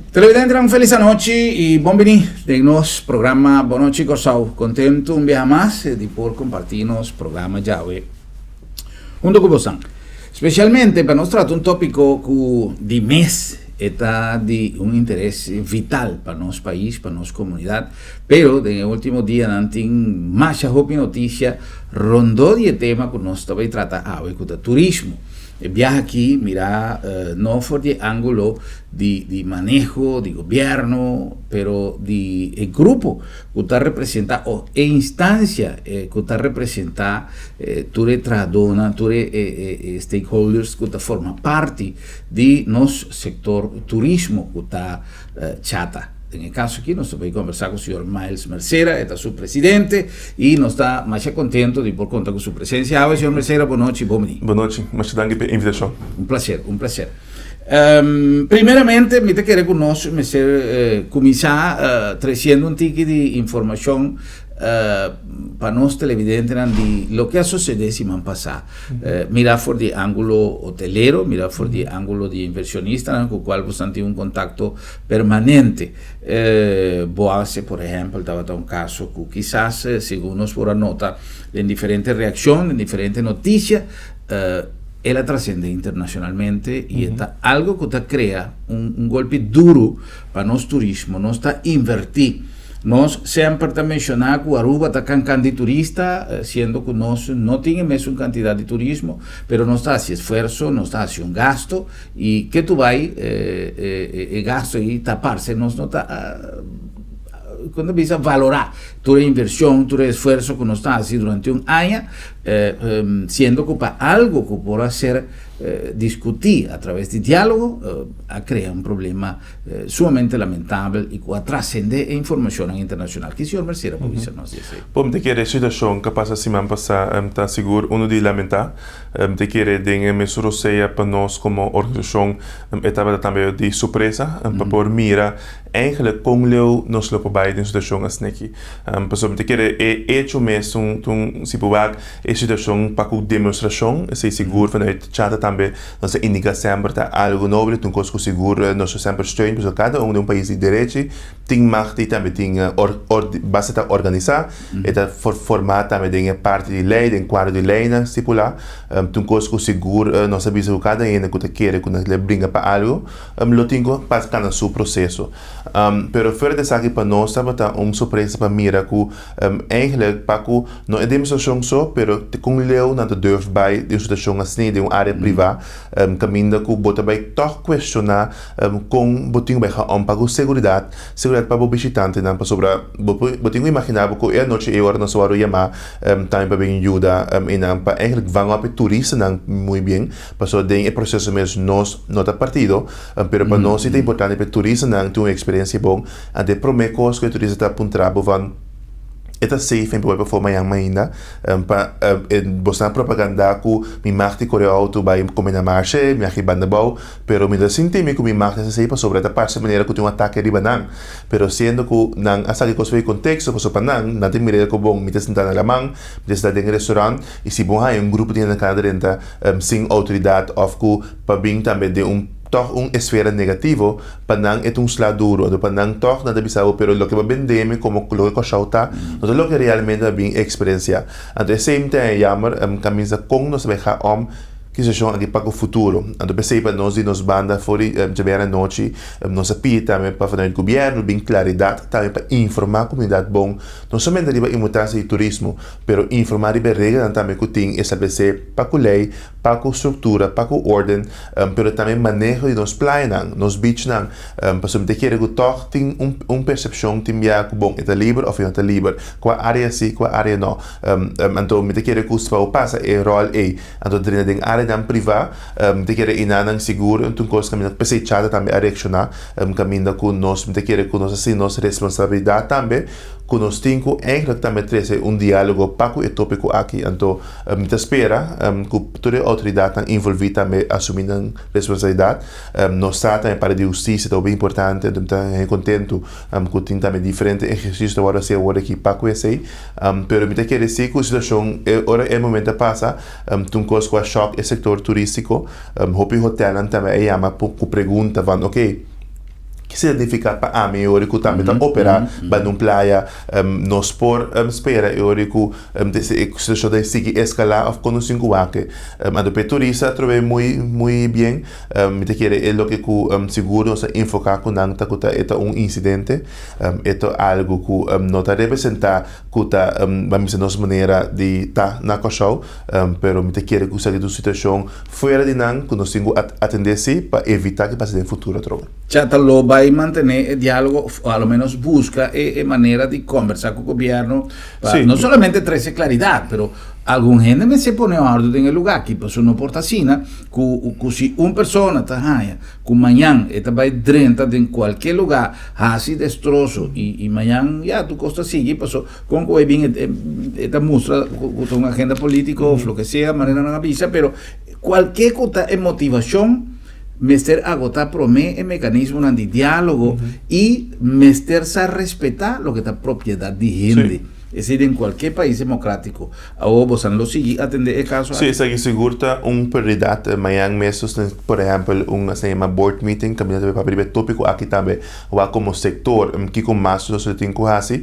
Televidentenan un felis anochi y bon bini den nos programa Bon Nochi Kòrsou. Kontentu un biaha mas di por kompartí nos programa djawe huntu ku bosan. Spesialmente pa nos trata un tópiko ku di mes e ta di un interes vital pa nos pais, pa nos komunidat, pero den e último dianan tin masha hopi notisia rondó di e tema ku nos ta bai trata awe ku ta turismo. E biaha aki mira no for di e angulo di di maneho di gobierno pero di e grupo cu ta representa o e instancia cu ta representa tur e trahadornan, tur e e stakeholders cu ta forma parti di nos sector turismo cu ta Chata. Den e kaso aki nos ta bai kombersá ku señor Miles Mercera, e ta su presidente i nos ta masha kontento di por konta ku su presensia awe. Señor Mercera, bon nochi, bon bini. Bon nochi, masha danki pa e invitashon. Un plaser, un plaser. Primeramente mi ta kere ku nos mester kuminsá tresiendo un tiki di informashon pa nos televidentenan di loke a sosede siman pasá. Mira for di ángulo hotelero, mira for di ángulo di inversionistanan ku kual bosan tin un kontakto permanente. Boase, por ehèmpel, tabata un kaso ku kisas, segun nos por a nota den diferente reakshon, den diferente notisia, el a trasende internashonalmente i e ta algu ku ta krea un golpi duru pa nos turismo. Nos ta invertí. Nos semper ta menshoná ku Aruba ta kankan di turista, siendo ku nos no tin e mesun kantidat di turismo, pero nos ta hasi esfuerso, nos ta hasi un gasto i ke tu bai e gasto ei ta parse nos no ta kon ta bisa valorá tur e invershon, tur e esfuerso ku nos ta hasi durante un aña, siendo ku pa algu ku por a ser diskutí a traves di diálogo a krea un problema Sumamente lamentabel y cu a trascende e informacionnan internacional. Ki señor Mercera por bisa nos di esey? Bo mi ta kere e situacion cu a pasa siman pasa ta sigur uno di lamenta. Mi ta kere den e mesun rosea pa nos como organisacion e tabata tambe di sorpresa pa por mira eigenlijk con leu nos lo por bay den situacion asina aki. Pasobra mi ta kere e hecho mes un si bo wak e situacion pa cu demostracion esey sigur vanuit Chata tambe Nos ta indica semper ta algo noble, ta un cos cu sigur nos ta semper steun, pasobra cada un den un pais di derechi tin macht y tambe tin basta ta organisa, e ta forma tambe den e parti di ley, den cuadro di leynan stipula, ta un cos cu sigur nos ta bisa cu cada hende cu ta kere cu nan ta bringa pa algo lo tin cu pasa cana su proceso. Pero fuera di esaki pa nos tabata un sorpresa pa mira cu Eigenlijk pa ku no e demostrashon so, pero te kon leu nan ta durf bai den un situashon asina den un área privá kaminda ku bo ta bai tòg kuestioná kon bo tin ku bai gaan om pa ku seguridat, seguridat pa bo bishitantenan pasobra bo por bo tin ku imaginá bo ku e anochi ei ora nos a wòrdu yamá tambe pa bin yuda einan pa eigenlijk vang op e turistanan muy bien pasobra den e proseso mes nos no ta partido pero pa nos si ta importante pa e turistanan tin un eksperensia bon. Anto e promé kos ku e turista ta puntra bo van, E ta safe en pa bai pafó mañan mainda? Pa e bosnan propagandá ku mi mag di kore outo bai kome na marshe, mi mag di banda bou, pero mi ta sinti mi ku mi mag ta hasi esei pasobra e ta parse manera ku tin un atake riba nan. Pero siendo ku nan a saka e kos for di konteksto, pasobra pa nan, nan ta mira ku bon mi ta sintá na laman, mi ta sintá den e restorant, i si bo haña un grupo di hende na kana drenta sin outoridat òf ku pa bin tambe den un tòg un esfera negativo, Pa nan e ta un sla duru, anto pa nan tòg nan ta bisa bo, pero loke bo a bende mi komo loke Kòrsou ta, no ta loke realmente bo a bin eksperensiá. Anto esei mi ta haña yammer, kaminsa kon nos ta bai ga om ki situashon aki pa ku futuro. Anto p'esei pa nos di nos banda for di djabièrnè anochi nos a pidi tambe pa vanuit gobièrnu bin klaridat tambe pa informá komunidat bon, no solamente riba importansia di turismo, pero informá riba e reglanan tambe ku tin establesé pa ku lei, pa ku struktura, pa ku órden. Pero tambe maneho di nos playanan, nos beachnan, pasobra mi ta kere ku tòg tin un un persepshon tin bia ku bon e ta liber òf e no ta liber, kua área si, kua área no. Anto mi ta kere ku si pa bo pasa e ròl ei, anto drenta den áreanan privá, mi ta kere einanan sigur un kos kaminda p'esei Chata tambe a reakshoná, kaminda ku nos mi ta kere ku nos a sinti nos responsabilidat tambe ku nos tin ku eigentlik tambe trese un diálogo pa ku e tópiko aki. Anto Mi ta spera ku tur e outoridatnan involví tambe asumí nan responsabilidat. Nos sa tambe parti di hustisia ta hopi importante, anto mi ta hei kontentu ku tin tambe diferente ehersisio ta wòrdu hasi awor aki pa ku esei. Pero mi ta kere si ku situashon ora e momento a pasa ta un kos ku a shòk e sektor turístiko. Hopi hotèlnan tambe a yama ku pregunta van oke. Ki ta nifiká pa ami e ora ku tambe ta operá banda un playa? Nos por spera e ora ku e situashon ta sigui eskalá òf kon nos tin ku wak? Anto pa e turista atrobe muy muy bien. Mi ta kere e loke ku sigur nos ta enfoká ku nan ta ku ta e ta un insidente, e ta algu ku no ta representá ku ta ban bisa nos manera di ta na Kòrsou, pero mi ta kere ku esaki ta un situashon fuera di nan ku nos tin ku atendé si pa evitá ku pasa den futuro atrobe. Chata lo bai mantené e diálogo o a lo ménos buska e manera di kòmbersá ku gobièrnu pa no solamente trese klaridat, pero algun hende mester pone òrdu den e lugá aki, pasobra no por ta asina ku si un persona ta haña ku mañan e ta bai drenta den kualke lugá hasi destroso i mañan ya tur kos ta sigui paso kon ku e bin e ta mustra ku ta un agenda politiko of loke sea manera nan a bisa pero kualke ku ta e motivashon mester agotá promé e mekanismonan di diálogo i mester sa respetá loke ta propiedat di hende. Esei den kualke pais demokrátiko. Awor bosan lo sigui atendé e kaso aki? Sí, esaki sigur ta un prioridat. Mañan mes nos tin, por ehèmpel, un asina yama board meeting kaminda ta papia riba e tópiko aki tambe. Wak komo sektor kiko mas nos lo tin ku hasi.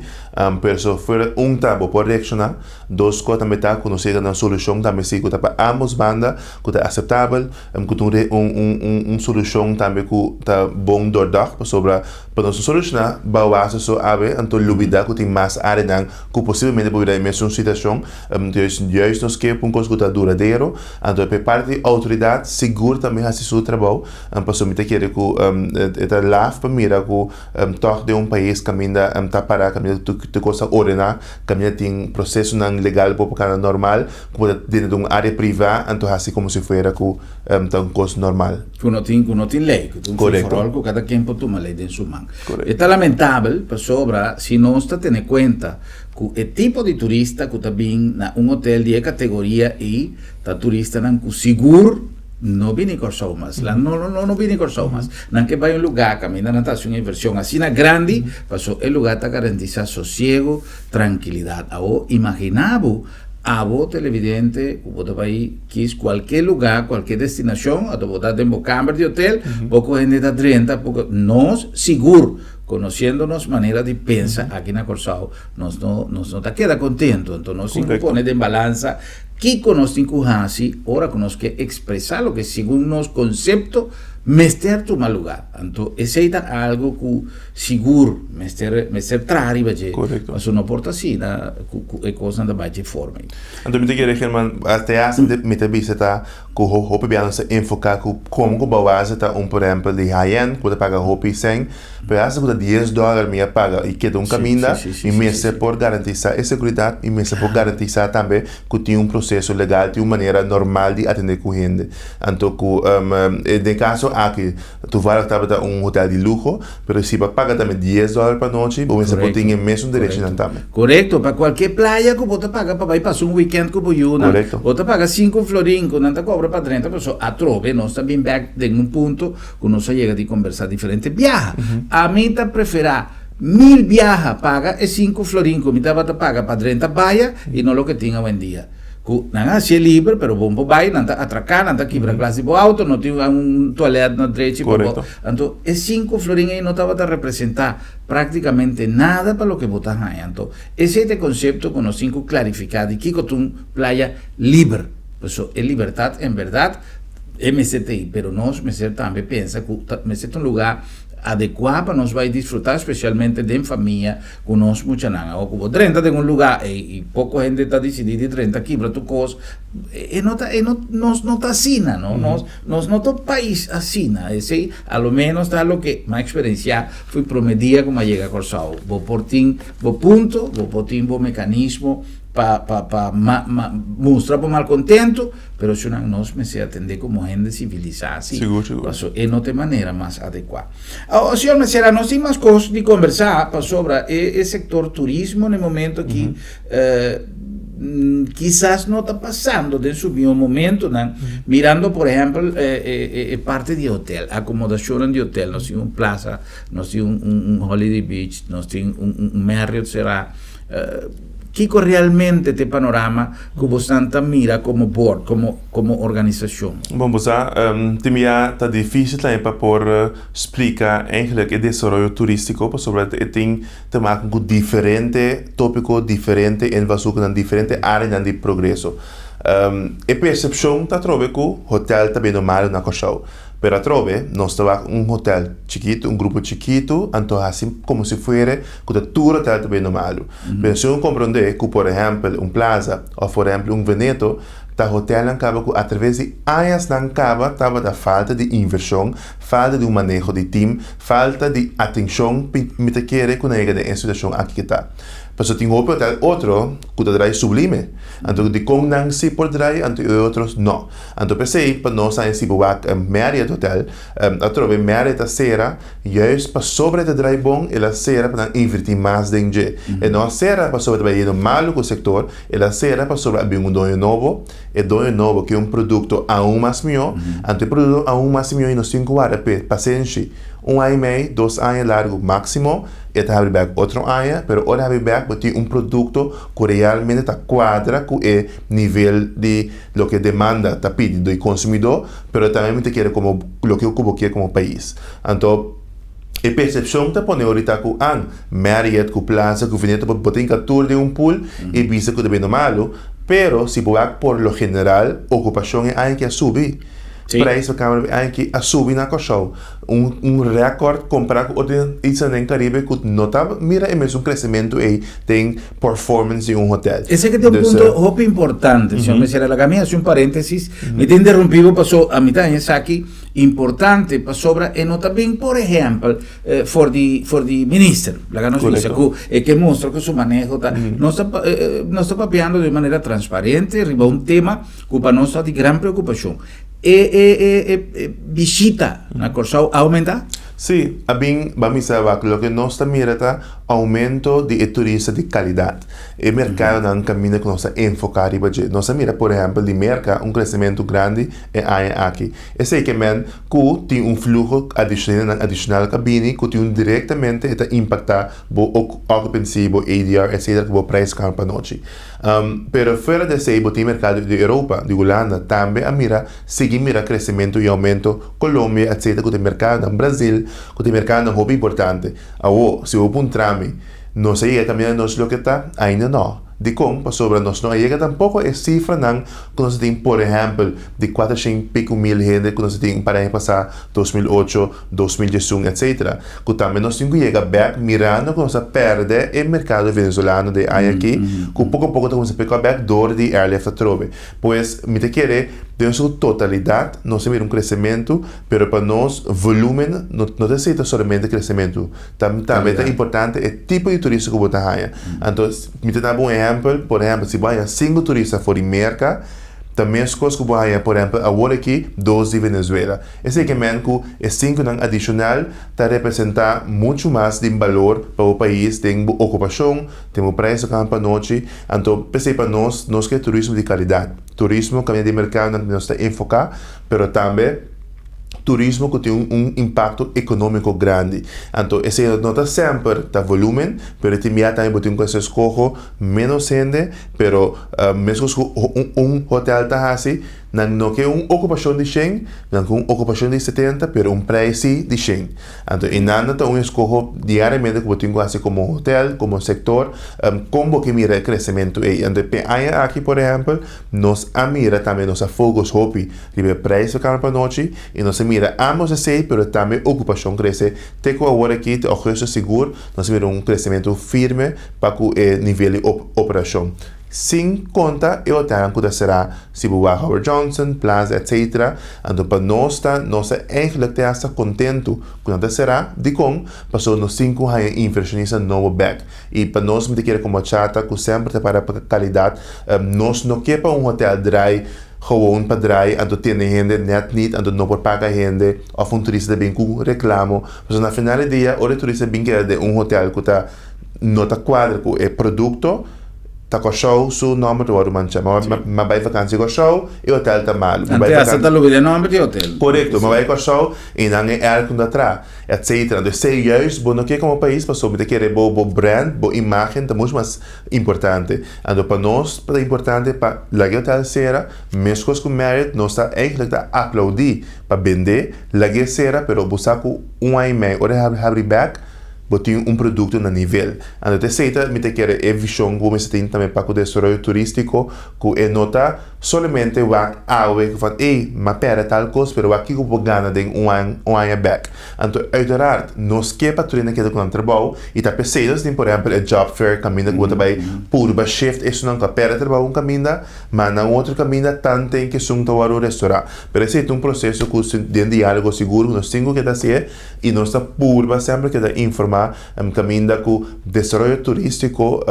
Pero so fuera un ta bo por reakshoná, dos kos tambe ta ku nos yega na un solushon tambe si ku ta pa ámbos banda ku ta aseptabel, ku ta un un un solushon tambe ku ta bon doordag pasobra Pa nos solushoná bawasa so awe, anto lubidá ku tin mas áreanan ku posiblemente por bira e mesun situashon. Juist juist nos ke pa un kos ku ta duradero. Anto pa e parti di outoridat sigur tambe hasi su trabou, pasobra mi ta kere ku e ta laf pa mira ku tòg den un pais kaminda ta pará, kaminda tur kos ta ordená, kaminda tin prosesonan legal por kana normal, ku bo ta dentro di un área privá anto hasi komo si fuera ku ta un kos normal. Ku no tin ku no tin lei, ku ta un Korekto. free for all ku kada ken por tuma lei den su man. Korekto. E ta lamentabel pasobra si nos ta tene kuenta ku e tipo di turista ku ta bin na un hotel di e kategoria ei ta turistanan ku sigur no bini Kòrsou mas. Nan no no no bini Kòrsou mas. Nan ke bai un lugá kaminda nan ta hasi un invershon asina grandi paso e lugá ta garantisá sosiego, trankilidat. Awor imaginá bo Abo televidente ku bo ta bai kis kualke lugá, kualke destinashon, ato bo ta den bo kamber di hotel, poko hende ta drenta, poko, nos sigur, konosiendo nos manera di pensa aki na Kòrsou, nos no, nos no ta keda kontentu. Anto nos tin ku pone den balansa kiko nos tin ku hasi ora ku nos ke ekspresá loke segun nos konsepto mester tuma lugá. Anto esei ta algu ku Sigur mester mester traha riba dje. Korekto. Pasobra no por ta asina ku ku e kosnan ta bai dje forma ei. Anto mi ta kere German, te hasta mi ta mi ta bisa ta ku ho hopi bia nos ta enfoká ku komo ku Bawaza ta un por ehèmpel di high end ku ta paga hopi sèn, pero hasta ku ta dies dòler mi a paga i keda un kaminda, mi mester por garantisá e seguridat, mi mester por garantisá tambe ku tin un proseso legal, tin un manera normal di atendé ku hende. Anto ku den kaso aki Toevallig tabata un hotel di luho, pero si bo a paga tambe dies dòler pa nochi, bo mester por tin e mesun derechinan tambe. Korekto, pa kualke playa ku bo ta paga pa bai pasa un weekend ku bo yunan, bo ta paga sinku florin ku nan ta kobra pa drenta, pasobra atrobe nos ta bin bèk den un punto ku nos a yega di kombersá diferente biaha. Ami ta preferá mil biaha paga e sinku florin ku mi tabata paga pa drenta baya i no loke tin awendia. Ku nan a hasié liber, pero bon por bai, nan ta atraká, nan ta kibra glas di bo auto, no tin un toilet na drechi pa bo. Anto e sinku florin ei no tabata representá práktikamente nada pa loke bo ta haña. Anto esei ta e konsepto ku nos tin ku klarifiká di kiko ta un playa liber. Pasobra e libertat en bèrdat e mester ta ei, pero nos mester tambe pensa ku ta mester ta un lugá adekuá pa nos bai disfrutá, spesialmente den famia ku nos muchanan. Awor ku bo drenta den un lugá ei i poko hende ta disidí di drenta kibra tur kos, e no ta e no nos no ta asina no, nos nos no ta un pais asina. Esei a lo ménos ta loke mi a eksperensiá for promé dia ku mi a yega Kòrsou. Bo por tin bo punto, bo por tin bo mekanismo pa pa pa ma ma mustra bo malkontentu, Pero esnan nos mester atendé komo hende sivilisá, sí. Sigur, sigur. Paso e no ta e manera mas adekuá. Awor, señor Mesera, nos tin mas kos di kombersá pasobra e e sektor turismo na e momento aki kisas no ta pasando den su mihó momentonan, mirando por ehèmpel e e parti di hotel, akomodashonnan di hotel. Nos tin un Plaza, nos tin un un Holiday Beach, nos tin un un Marriott será. Kiko realmente ta e panorama ku boso ta mira komo board, komo organisashon? Bon, bo sa, tin ya ta difísil tambe pa por splika eigenlijk e desaroyo turístiko, pasobra e tin te maken ku diferente tópiko, diferente invalshoeken, diferente áreanan di progreso. E persepshon ta trobe ku hotel ta bira malu na Kòrsou. Pero atrobe, nos ta un hotel chikitu, un grupo chikitu, anto asina komo si fuera ku tur hotel ta bira malu. Pero si bo komprondé ku, por ehèmpel, un Plaza òf, por ehèmpel, un Veneto, ta hotelnan kaba ku atraves di añanan kaba tabata falta di invershon, falta di un maneho di team, falta di atenshon, mi ta kere ku nan yega den e situashon aki ku ta. Pasobra tin hopi hotel otro ku ta drai sublime. Anto dikon nan si por drai, anto e otro no. Anto p'esei pa nos a si bo wak Marriott Hotel, atrobe Marriott a sera juist pasobra e ta drai bon, el a sera pa nan invertí mas den dje. E no a sera pasobra ta bayendo malu ku e sektor, el a sera pasobra a bin un doño nobo, e doño nobo ke un produkto aun mas mihó, anto e produkto aun mas mihó i nos tin ku warda p'e pasenshi un aña i mei, 2 aña largu máksimo, e ta habri bèk otro aña, pero ora habri bèk bo tin un produkto ku realmente ta kuadra ku e nivel di loke demanda ta pidi di konsumidó, pero tambe mi ta kere komo loke ku bo ke komo pais. Anto e persepshon ta pone ahorita ku an Marriott, ku Plaza, ku Veneto, bo tin tur den un pool i bisa ku ta bira malu, pero si bo wak por lo general, okupashon e aña aki a subi. Preis pa kamber e aña aki a subi na Kòrsou. Un rékòrt kompará ku otro islanan den Karibe ku no ta mira e mesun kresementu ei den performance di un hotel. Esei ta un punto hopi importante, señor Mesera. Laga mi hasi un paréntesis. Mi ta interumpí bo paso a mi ta haña esaki importante pasobra e no ta bin, por ehèmpel, for di minister. Laga nos bisa ku e ke mustra ku su maneho ta nos ta papiando di manera transparente riba un tema ku pa nos ta di gran preokupashon. E bishita na Kòrsou a oumentá? Sí, a bin, ban bisa wak, loke nos ta mira ta oumento di e turista di kalidat. E merkadonan kaminda ku nos ta enfoká riba dje. Nos a mira, por ehèmpel, di Merka un kresementu grandi e aña aki. Esei ke men ku tin un fluho adishonal adishonal ku a bini ku tin un direktamente e ta impaktá bo occupancy, bo ADR, etcetera, ku bo preis kamer pa nochi. Pero fuera di esei bo tin merkado di Europa, di Hulanda tambe a mira sigui mira kresementu i oumento, Colombia, etcetera, ku ta merkadonan, Brazil, ku ta merkadonan hopi importante. Awor, si bo puntra mi, nos a yega kaminda nos loke ta? Ainda no. Dikon? Pasobra nos no a yega tampoko e sifranan ku nos a tin, por ehèmpel, di kuatershen piku mil hende ku nos a tin un par aña pasá, 2008, 2011, etcetera. Ku tambe nos tin ku yega bèk mirando ku nos a pèrdè e merkado venezolano den aña aki, ku poko poko ta kuminsá peka bèk dor di airlift atrobe. Pues, mi ta kere den su totalidat nos a mira un kresementu, pero pa nos volúmen no no ta esei ta solamente kresementu, tambe ta importante e tipo di turista ku bo ta haña. Anto, mi ta daba un ehèmpel, por ehèmpel, si bo haña sinku turista for di Merka, ta meskos ku bo haña, por ehèmpel, awor aki dos di Venezuela. Esei ke men ku e sinkunan adishonal ta representá muchu mas den balor pa bo pais den bo okupashon, den bo preis di kama pa nochi. Anto p'esei pa nos, nos ke turismo di kalidat. Turismo kaminda di merkadonan ku nos ta enfoká, pero tambe turismo ku tin un impakto ekonómiko grandi. Anto esei no ta semper ta volúmen, pero tin bia tambe bo tin ku hasi eskoho ménos hende, pero meskos ku un hotel ta hasi, nan no ke un okupashon di 100, nan ke un okupashon di 70, pero un preis si di 100. Anto einan ta un eskoho diariamente ku bo tin ku hasi komo hotel, komo sektor, kon bo ke mira e kresementu ei. Anto e aña aki, por ehèmpel, nos a mira tambe nos a focus hopi riba e preis pa kamer pa nochi i nos a mira ambos esei, pero tambe okupashon krese te ku awor aki, te ougùstus sigur, nos a mira un kresementu firme pa ku e nivel di operashon. Sin konta e hotelnan ku ta será, si bo wak Howard Johnson, Plaza, etc. Anto pa nos ta, nos ta eigenlijk te hasta kontentu ku nan ta será. Dikon? Pasobra nos tin ku haña invershonista nobo bèk. I pa nos mi ta kere komo CHATA ku semper ta para pa kalidat, nos no ke pa un hotel drai gewoon pa drai anto tene hende nèt nit anto no por paga hende òf un turista ta bin ku reklamo. Pasobra na final di dia ora e turista bin keda den un hotel ku ta no ta kuadra ku e produkto. Ta Kòrsou su nòmber ta wòrdu manchá. Mi a bai vakansi Kòrsou, e hotèl ta malu. Mi bai Antes hasta ta lubidá nòmber di hotèl. Korekto. Mi bai Kòrsou i nan e airco ta traha, etsetera. Entonces esei juist bo no ke komo pais pasobra mi ta kere bo bo brand, bo imágen ta mucho mas importante. Anto pa nos ta importante pa laga e hotèl sera, meskos ku Marriott nos ta eigenlijk ta aplaudí pa bendé, lag'é sera pero bo sa ku un aña i mei ora e habri bèk, Bo tin un produkto na nivel. Anto ta esei ta mi ta kere e vishon ku bo mester tin tambe pa ku desaroyo turístiko, ku e no ta solamente wak awe ku van ey, m'a pèrdè tal kos, pero wak kiko bo gana den un aña un aña bèk. Anto uiteraard nos ke pa tur hende keda ku nan trabou i ta p'esei nos tin por ehèmpel e job fair kaminda ku bo ta bai purba shift esunnan ku a pèrdè trabou un kaminda, ma na un otro kaminda tanten ku esun ta wòrdu restorá. Pero esei ta un proseso ku den diálogo sigur ku nos tin ku keda hasié. I nos ta purba semper keda informá kaminda ku desaroyo turístiko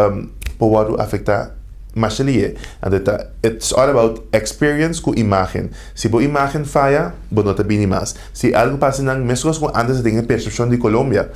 por wòrdu afektá masha lié. Anto ta it's all about experience ku imágen. Si bo imágen faya, bo no ta bini mas. Si algu pasa nan, meskos ku ántes a tin e persepshon di Colombia.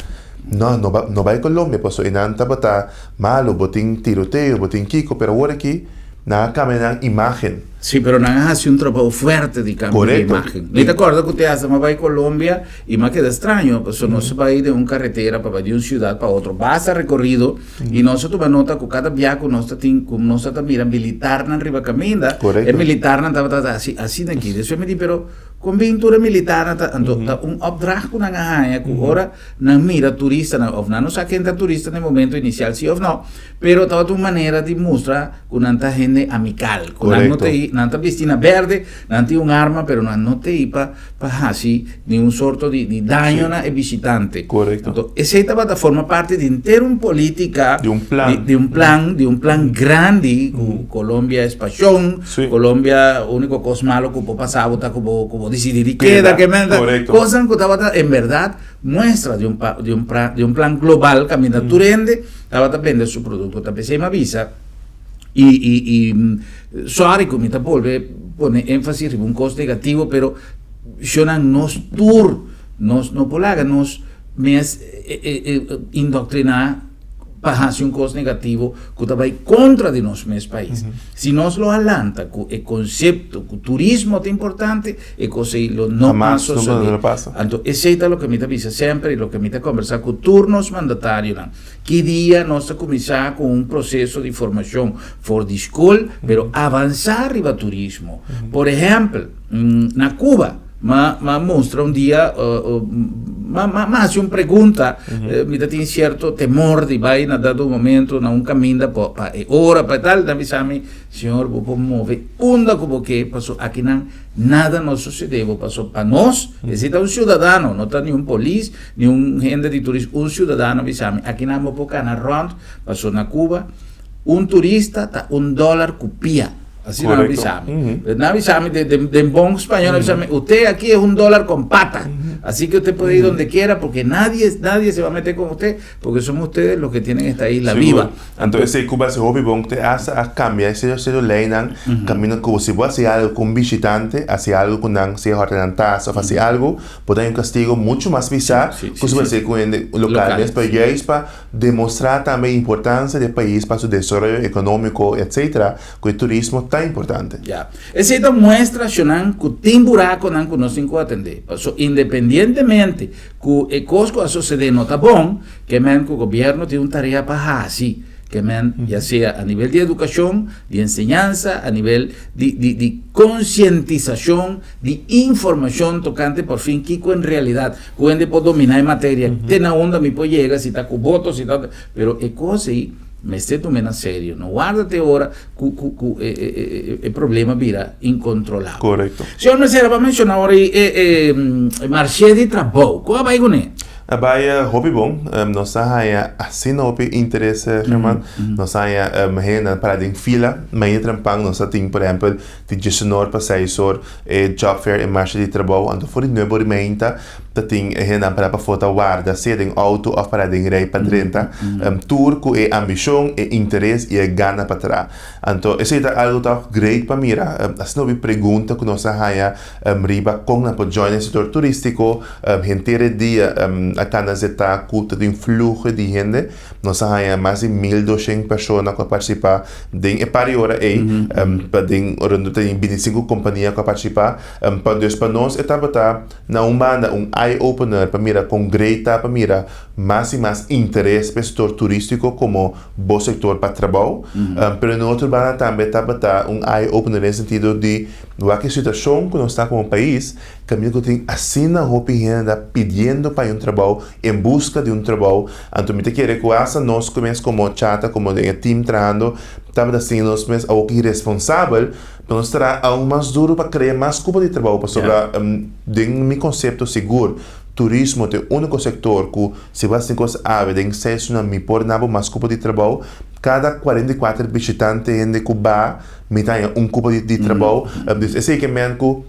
No, no ba no bai Colombia pasobra einan tabata malu, bo tin tiroteo, bo tin kiko, pero awor aki nan a kambia nan imágen. Sí, pero nan a hasi un trabou fuerte di kambio di imágen. Mi ta kòrda ku te hasta mi a bai Colombia i mi a keda straño, pasobra nos a bai den un karetera pa bai di un siudat pa otro, basta rekorido, i nos a tuma nota ku kada bia ku nos ta tin, ku nos ta mira militarnan riba kaminda, e militarnan tabata hasi asina aki. Despues mi di, pero kon bin tur e militarnan ta, anto ta un opdracht ku nan a haña ku ora nan mira turistanan, òf nan no sa ken ta turista na e momento inisial si òf no, pero tabata un manera di mustra ku nan ta hende amikal, ku nan no ta ei, nan ta bisti na berde, nan tin un arma, pero nan no ta ei pa pa hasi ningun sorto di di daño na e bishitante. Anto esei tabata forma parti di henter un politica, Di un plan. di di un plan, di un plan grandi ku Colombia es pashon, Colombia uniko kos malo ku por pasa bo ta ku bo ku bo disidi di keda, ke men ta kosnan ku tabata en berdad muestra di un pa di un pra di un plan global kaminda tur hende tabata bende su produkto. Ta p'esei mi a bisa. I i i sorry ku mi ta bolbe pone énfasis riba un kos negativo, pero shonnan nos tur nos no por laga nos mes indoktriná pa hasi un kos negativo ku ta bai kontra di nos mes pais. Si nos lo a lanta ku e konsepto ku turismo ta importante, e kos ei lo no a sosodé. Anto esei ta loke mi ta bisa semper i loke mi ta kombersá ku tur nos mandatarionan. Ki dia nos ta kuminsá ku un proseso di formashon for di skol, pero avansá riba turismo? Por ehèmpel, na Cuba, m'a m'a mustra un dia, m'a m'a hasi un pregunta, mi ta tin sierto temor di bai na dado momento na un kaminda pa pa e ora, pa e tal, nan bisa mi, Señor, bo por move unda ku bo ke, pasobra akinan nada no sosodé bo, pasobra pa nos, esei ta un siudadano, no ta ni un polis, Ni un hende di turis, un ciudadano bisa mi, akinan bo por cana rond, paso na Cuba, un turista ta un dollar cu pia. Asina nan bisa mi. Nan bisa mi den bon spañol, nan bisa mi, usted aquí es un dollar con pata. Así que usted puede ir donde quiera porque nadie, nadie se va a meter con usted, porque son ustedes los que tienen esta isla viva. Anto esei Cuba hasi hopi bon, te hasta a cambia e sero leynan, caminda cu si bo hasi algo cu un bishitante, hasi algo cu nan, si e hòrta nan tas of hasi algo, Bo ta un kastigo muchu mas pisá ku si bo hasié ku hende lokal mes, pero juist pa demostrá tambe e importansia di e pais pa su desaroyo ekonómiko etcetera, ku e turismo ta importante. Ya. Esei ta muestra shonnan ku tin burakonan ku nos tin ku atendé. Paso independientemente ku e kos ku a sosodé no ta bon, ke men ku gobièrnu tin un tarea pa hasi. Ke men, ya sea a nivel di edukashon, di enseñansa, a nivel di di di konsientisashon, di informashon tokante por fin kiko en realidat ku hende por dominá e materia, te na unda mi por yega, si ta ku boto, si ta pero e kos ei mester tum'é na serio, no warda te ora ku ku ku e e e problema bira inkontrolabel. Korekto. Señor Mercera, bo a menshoná ora ei e e marshe di trabou, ku a bai kuné? A bai hopi bon. Nos a haña asina hopi interes, German. Nos a haña hendenan para den fila. Mañana trempan nos a tin, por ehempel, di diesenor pa seis or e job fair, e marshe di trabou. Anto for di nuebe or di mainta. Ta tin e hendenan pará pafó ta warda, sea den outo òf pará den rei pa drenta, tur ku e ambishon, e interes i e gana pa traha. Anto esei ta algu tòg great pa mira. Asina hopi pregunta ku nos a haña riba kon nan por join e sektor turístiko. Henter e dia a kanda zetá ku ta tin fluho di hende. Nos a haña mas di 1200 persona ku a partisipá den e par di ora ei. Pa den rondó ta tin 25 kompania ku a partisipá. Pa dus pa nos e tabata na un banda un eye opener pa mira kon great ta pa mira mas i mas interes pa e sektor turístiko komo bo sektor pa trabou. Pero na otro banda tambe tabata un eye opener den sentido di wak e situashon ku nos ta komo pais kaminda ku tin asina hopi hende ta pidiendo pa hay un trabou, en buska di un trabou. Anto mi ta kere ku asta nos ku mes komo Chata komo den e team trahando tabata sinti nos mes awoki responsabel pa nos traha aun mas duru pa krea mas kupo di trabou pasobra den mi konsepto sigur turismo ta e úniko sektor ku si bo hasi kos awe den seis luna mi por na bo mas kupo di trabou. Kada 44 bishitante hende ku ba mi ta haña un kupo di trabou. Dus esei ke men ku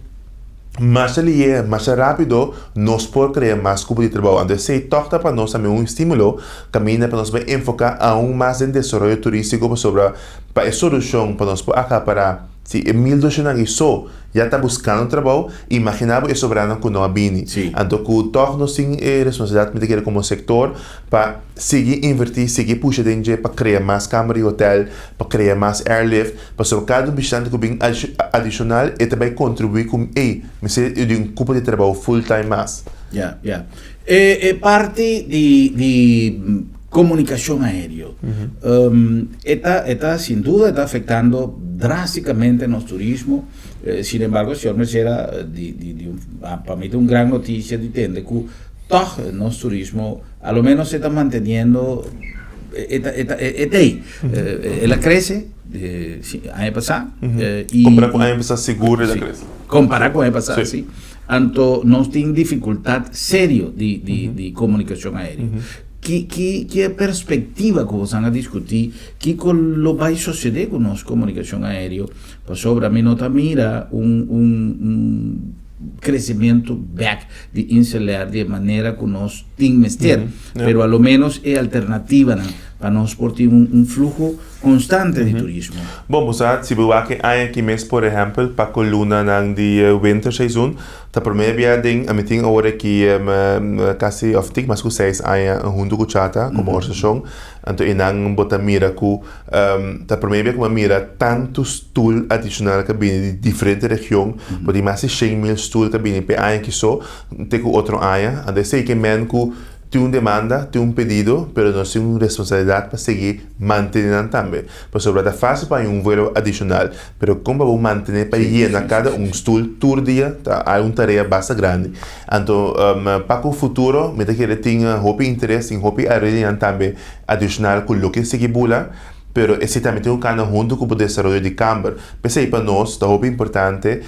masha lihe, masha rápido nos por krea mas kupo di trabou. Anto esei tòg ta pa nos tambe un estímulo kaminda pa nos bai enfoká aun mas den desaroyo turístiko pasobra pa e solushon pa nos por akapará si e 1200 aki so ya ta buskando trabou, imaginá bo e sobranan ku no a bini. Anto ku tòg nos tin e responsabilidat mi ta kere komo sektor pa sigui invertí, sigui pusha den dje pa krea mas kamber di hotèl, pa krea mas airlift, pasobra kada un bishitante ku bin adishonal e ta bai kontribuí ku ey, mester di un kupo di trabou full time mas. Ya, ya. E parti di komunikashon aéreo e ta e ta sin duda e ta afektando drástikamente nos turismo. Sin embargo señor Mercera di di di un pa mi ta un gran notisia di tende ku tòg nos turismo a lo menos e ta manteniendo e ta e ta e ta ei. El a krese aña pasá i Kompará ku aña pasá sigur el a krese. Kompará ku aña pasá si. Anto nos tin difikultat serio di di di komunikashon aéreo. Ki ki ki e perspektiva ku bosan a diskutí kiko lo bai sosodé ku nos komunikashon aéreo? Pasobra mi no ta mira un un un kresementu bèk di InselAir di e manera ku nos tin mester, pero a lo ménos e alternativanan pa nos por tin un un fluho konstante di turismo. Bon, bo sa, si bo wak e aña aki mes, por ehèmpel, pa ku lunanan di winterseizoen, ta promé bia den, mi tin awor aki kasi òf tin mas ku seis aña huntu ku Chata komo organisashon, anto einan bo ta mira ku ta promé bia ku bo a mira tantu stul adishonal ku a bini di diferente region, bo tin mas di 100,000 stul ku a bini pa e aña aki so te ku otro aña, anto esei ke men ku tin un demanda, tin un pedido, pero nos tin un responsabilidat pa sigui mantené nan tambe. Pasobra ta fásil pa haña un vuelo adishonal, pero kon pa bo mantené pa yena kada un stul tur dia ta un tarea basta grandi. Anto pa ku futuro mi ta kere tin hopi interes, tin hopi aerolíneanan tambe adishonal ku lo ke sigui bula, pero esei tambe tin ku kanda huntu ku bo desaroyo di kamber. P'esei pa nos ta hopi importante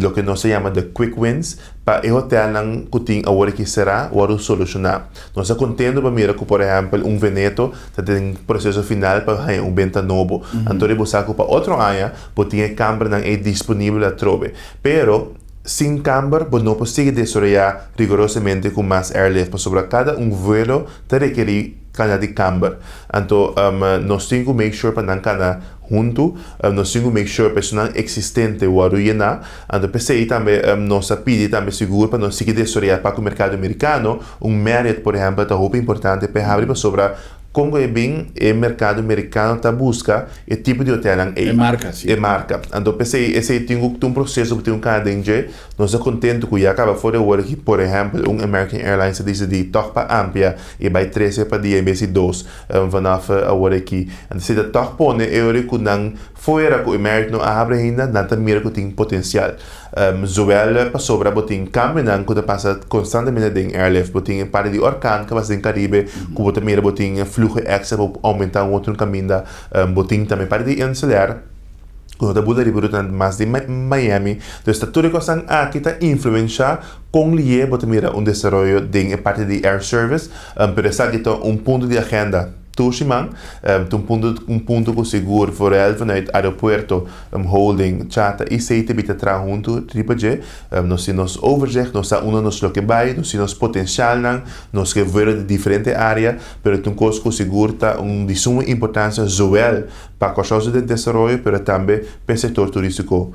loke nos ta yama the quick wins, Pa e hotelnan ku tin awor aki será wòrdu solushoná. Nos ta kontento pa mira ku por ehèmpel un Veneto ta den proseso final pa haña un benta nobo. Anto di bo sa ku pa otro aña bo tin e kambernan ei disponibel atrobe. Pero sin kamber bo no por sigui desaroyá rigorosamente ku mas airlift pasobra kada un vuelo ta rekerí kantidat di kamber. Anto nos tin ku make sure pa nan kana huntu, nos tin ku make sure pa esunnan eksistente wòrdu yená. Anto p'esei tambe nos a pidi tambe sigur pa nos sigui desaroyá pa ku merkado merikano. Un Marriott por ehèmpel ta hopi importante pa e habri pasobra kon ku e bin e merkado merikano ta buska e tipo di hotelnan ei. E marka, si. E marka. Anto p'esei esei tin ku ta un proseso ku tin ku kana den dje. Nos ta kontentu ku ya kaba for di awor aki por ehèmpel un American Airlines a disidí tòg pa amplia i bai tres bes pa dia en bes di dos vanaf awor aki. Anto esei ta tòg pone e ora ku nan Fuera ku e Marriott no a habri ainda, nan ta mira ku tin potensial. Zowel pasobra bo tin kambionan ku ta pasa konstantemente den airlift, bo tin e parti di orkan ku a pasa den Karibe ku bo ta mira bo tin fluho èkstra pa oumentá un otro kaminda, bo tin tambe parti di Insulair ku no ta bula riba ruta mas di Miami. Dus ta tur e kosnan aki ta influenshá kon lié bo ta mira un desaroyo den e parti di air service, pero esaki ta un punto di agenda. Tur siman ta un punto un punto ku sigur vooral vanuit aeropuerto, holding, chata i CTB ta traha huntu riba dje. Nos tin nos overzicht, nos sa unda nos lo ke bai, nos tin nos potensialnan, nos ke vuelo di diferente área, pero ta un kos ku sigur ta un di suma importansia zowel pa Kòrsou su desaroyo pero tambe pa e sektor turístiko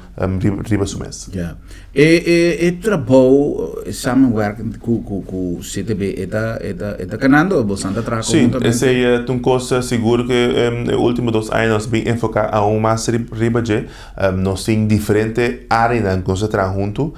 riba su mes. Ya. E e e trabou, e samenwerking ku ku ku CTB e ta e ta e ta kanando o bosan ta traha Sí, konhuntamente? esei ta un kos sigur ku e último dos aña nos bin enfoká aun mas riba dje. Nos tin diferente áreanan ku nos ta traha huntu,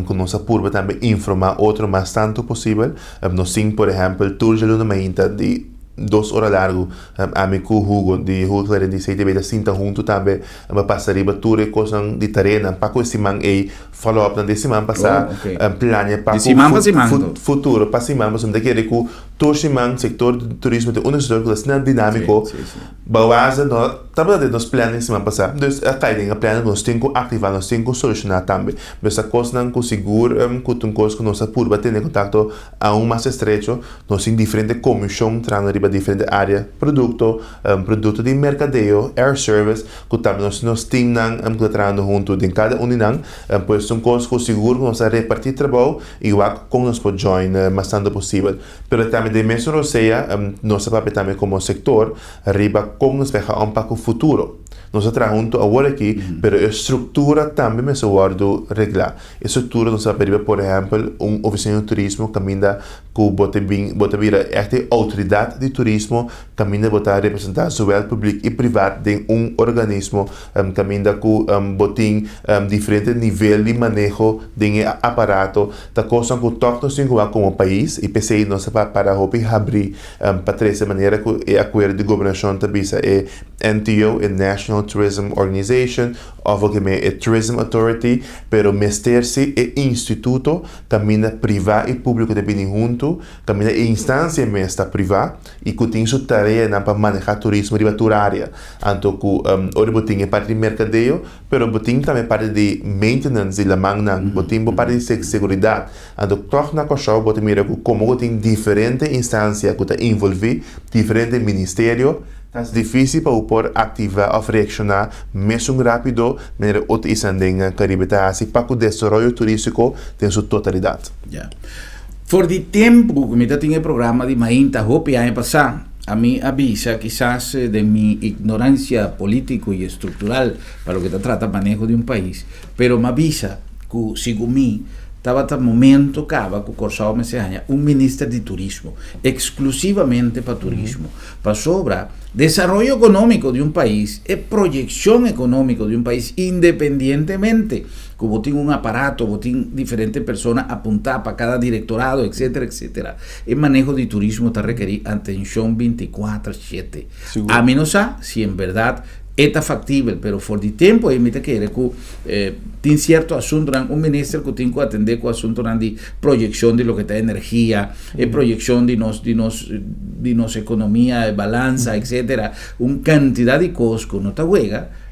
ku nos a purba tambe informá otro mas tantu posibel. Nos tin por ehèmpel tur djaluna mainta di dos ora largu ami ku Hugo di Hugo Clarin di CTB ta sinta huntu tambe pa pasa riba tur e kosnan di tareanan pa ku e siman ei follow upnan di e siman pasá Oh, ok. plania pa Di ku siman pa siman anto. futuro pa siman pasobra mi ta kere ku tur siman sektor di turismo ta un sektor ku ta asina dinámiko Sí, sí, sí. Bawaza no tabata den nos planning siman pasá, dus a kai den e planning ku nos tin ku aktivá, nos tin ku solushoná tambe. Pues ta kosnan ku sigur ku ta un kos ku nos a purba tene kontakto aun mas estrecho. Nos tin diferente komishon trahando riba diferente área, produkto, produkto di merkadeo, air service, ku tambe nos tin nos teamnan ku ta trahando huntu den kada un di nan. Pues ta un kos ku sigur ku nos a repartí trabou i wak kon nos por join mas tantu posibel. Pero tambe den mesun rosea nos a papia tambe komo sektor riba kon nos bai gaan pa ku futuro. Nos a traha huntu awor aki, pero e struktura tambe mester wòrdu reglá. E struktura nos a papia riba por ehèmpel un ofisina di turismo kaminda ku bo ta bin bo ta bira ègt e outoridat di turismo kaminda bo ta representá zowel públik i privat den un organismo kaminda ku bo tin diferente nivel di maneho den e aparato. Ta kosnan ku tòg nos tin ku wak komo pais i p'esei nos ta para hopi habrí pa trese manera ku e akuerdo di gobernashon ta bisa e NTO, e National Tourism Organization, òf loke men e Tourism Authority, pero mester si e instituto kaminda privá i públiko ta bini huntu, kaminda e instansia mes ta privá i ku tin su tareanan pa manehá turismo riba tur área. Anto ku ora bo tin e parti di merkadeo, Pero bo tin tambe parti di maintenance di lamannan, bo tin bo parti di seguridat. Anto tòg na Kòrsou bo ta mira ku komo ku tin diferente instansia ku ta involví, diferente ministerio, ta difísil pa bo por aktivá òf reakshoná mesun rápido manera otro islan den Karibe ta hasi pa ku desaroyo turístiko den su totalidat. Ya. For di tempu ku mi ta tin e programa di Mainta hopi aña pasá, Ami a bisa, kisas den mi ignorancia politico y estructural pa loke ta trata maneho di un pais, pero m'a bisa cu segun mi tabata momento caba cu Corsou mester haña un minister di turismo, exclusivamente pa turismo. Pasobra desaroyo economico di un pais, e proyeccion economico di un pais independientemente cu bo tin un aparato, bo tin diferente persona apunta pa cada directorado, etcetera, etcetera. E maneho di turismo ta rekerí atenshon 24 shete. Sigur. Ami no sa si en bèrdat e ta faktibel, pero for di tempu ei mi ta kere ku tin sierto asuntunan, un minister ku tin ku atendé ku asuntunan di proyekshon di loke ta energia, e proyekshon di nos di nos di nos ekonomia, e balansa, etsetera, un kantidat di kos ku no ta wega.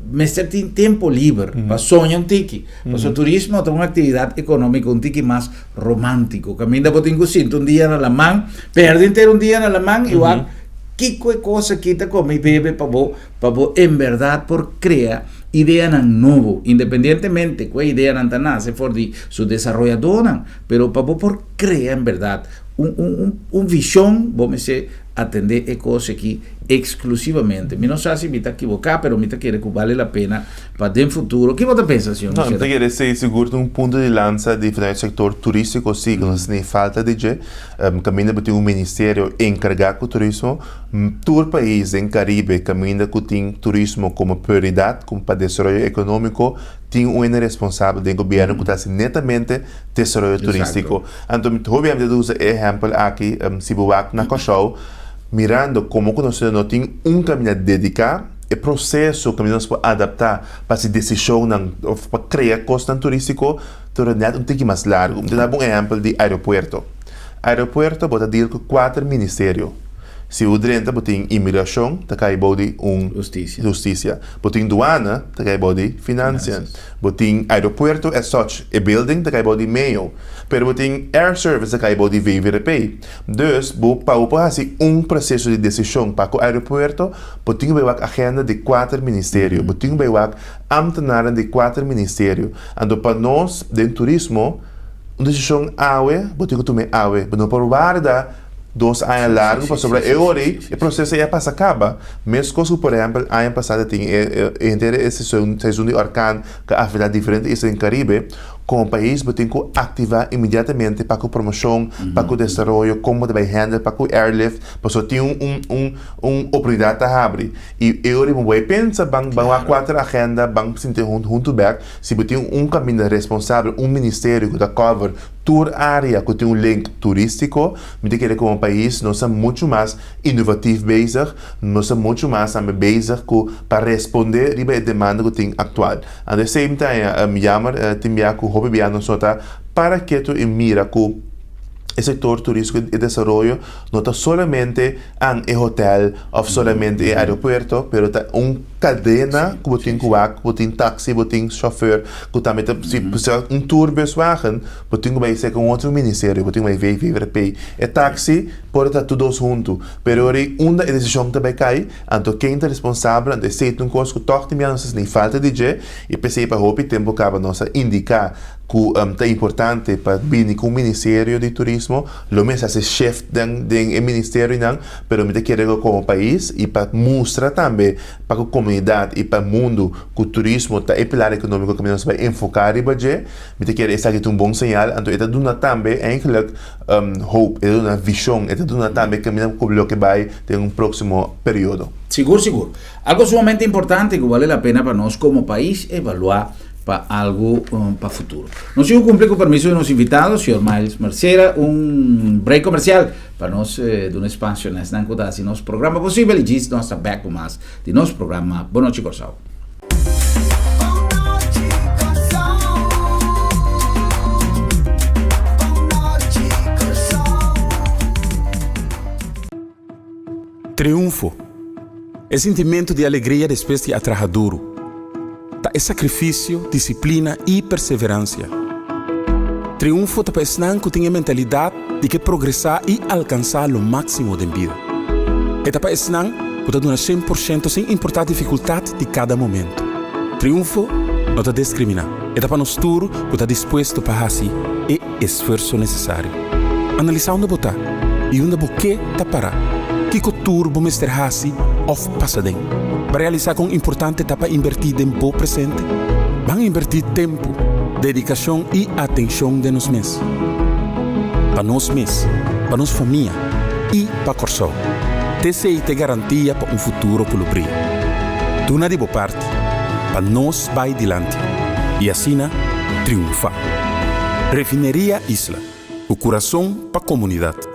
Mester tin tempo liber pa soña un tiki. Pasobra turismo ta un aktividat ekonómiko un tiki mas romántico. Caminda bo tin cu sinta un dia na laman, perde henter un dia na laman y wak kico e cos aki ta come y bebe pa bo, pa bo en berdad por crea ideanan nobo, independientemente cu e ideanan ta nace for di su desaroyadonan, pero pa bo por crea en berdad un, un, un, un vision bo mester atende e cos aki exclusivamente. Mi no sa si mi ta equivoca, pero mi ta kere cu bale la pena Pa den futuro, ki bo ta pensa, señor No, mi ta Michel? kere esei sigur ta un punto di lansa di vanuit sector turistico si ku nos tene falta di dje. Kaminda bo tin un ministerio enkargá ku turismo. Tur pais den Karibe kaminda ku tin turismo komo prioridat komo pa desaroyo ekonómiko tin un hende responsabel den gobièrnu ku ta hasi netamente desaroyo turístiko. Anto mi hopi a mi ta usa e ehèmpel aki si bo wak na Kòrsou mirando komo ku nos no tin un kaminda dediká. E proseso kaminda nos por adaptá pa hasi desishonnan òf pa krea kosnan turístiko ta dura nèt un tiki mas largu. Mi ta daba un ehèmpel di aeropuerto. Aeropuerto bo ta deal ku kuater ministerio. Si bo drenta bo tin imigrashon ta kai bou di un hustisia. Bo tin duana ta kai bou di finansian. Bo tin aeropuerto as such, e building ta kai bou di meo. Pero bo tin air service ta kai bou di VVRP. Dus bo pa bo por hasi un proseso di desishon pa ku aeropuerto bo tin ku bai wak agenda di kuater ministerio. Bo tin ku bai wak ambtenaren di kuater ministerio. Anto pa nos den turismo un desishon awe bo tin ku tum'é awe. Bo no por warda 2 aña largu pasobra e ora ei e proseso ei a pasa kaba. Meskos ku por ehèmpel aña pasá ta tin e henter e seizoen di orkan ku a afektá diferente isla den Karibe, komo pais bo tin ku aktivá inmediatamente pa ku promoshon, pa ku desaroyo, kon bo ta bai handle pa ku airlift, pasobra tin un un un oportunidat ta habri. I e ora ei bo bai pensa ban ban wak kuater agenda, ban sinti huntu bèk, si bo tin un kaminda responsabel, un ministerio ku ta cover Tur área ku tin un link turístiko, mi ta kere komo pais nos ta muchu mas inovatif bezig, nos ta muchu mas tambe bezig ku pa respondé riba e demanda ku tin aktual. At the same time, jammer tin bia ku hopi bia nos no ta para ketu i mira ku e sektor turístiko e desaroyo no ta solamente an e hotel òf solamente e aeropuerto, pero ta un kadena ku bo tin ku wak, bo tin taksi, bo tin shofèr ku tambe ta si un tour buswagen bo tin ku bai serka un otro ministerio, bo tin ku bai VVRP. E taksi por ta tur dos huntu, pero ora ei unda e desishon ta bai kai, anto ken ta responsabel, anto esei ta un kos ku tòg tin bia nos ta sinti falta di dje i p'esei pa hopi tempu kaba nos a indiká ku ta importante pa bini ku un ministerio di turismo, lo mester hasi shift den den e ministerionan, pero mi ta kere ku komo pais i pa mustra tambe pa ku komunidat i pa mundu ku turismo ta e pilar ekonómiko ku nos bai enfoká riba dje, mi ta kere esaki ta un bon señal, anto e ta duna tambe eigenlijk hoop, e ta duna vishon, e ta duna tambe kaminda ku loke bai den un próksimo periodo. Sigur sigur. Algo sumamente importante ku bale la pena pa nos komo pais evaluá pa algo pa futuro. Nos sigo cumpli cu permiso di nos invitado, señor Miles Mercera, un break comercial pa nos duna espacio na esnan cu ta haci nos programa posibel y djis nos ta back cu mas di nos programa Bon Nochi Corsou. Triunfo, E sintimentu di alegria despues di a traha duru. Ta e sakrifisio, disiplina i perseveransia. Triunfo ta pa esnan ku tin e mentalidat di ke progresá i alkansá lo máksimo den bida. E ta pa esnan ku ta duna 100% sin importá difikultat di kada momentu. Triunfo no ta deskriminá, e ta pa nos tur ku ta dispuesto pa hasi e esfuerso nesesario. Analisá unda bo ta i unda bo ke ta pará. Kiko tur bo mester hasi òf pasa den? Bo a realisá kon importante ta pa inbertí den bo presente? Ban inbertí tempu, dedikashon i atenshon den nos mes. Pa nos mes, pa nos famia i pa Kòrsou. T'esei ta e garantia pa un futuro ku lo bria. Duna di bo parti pa nos bai dilanti i asina triunfá. Refineria Isla, ku kurason pa komunidat.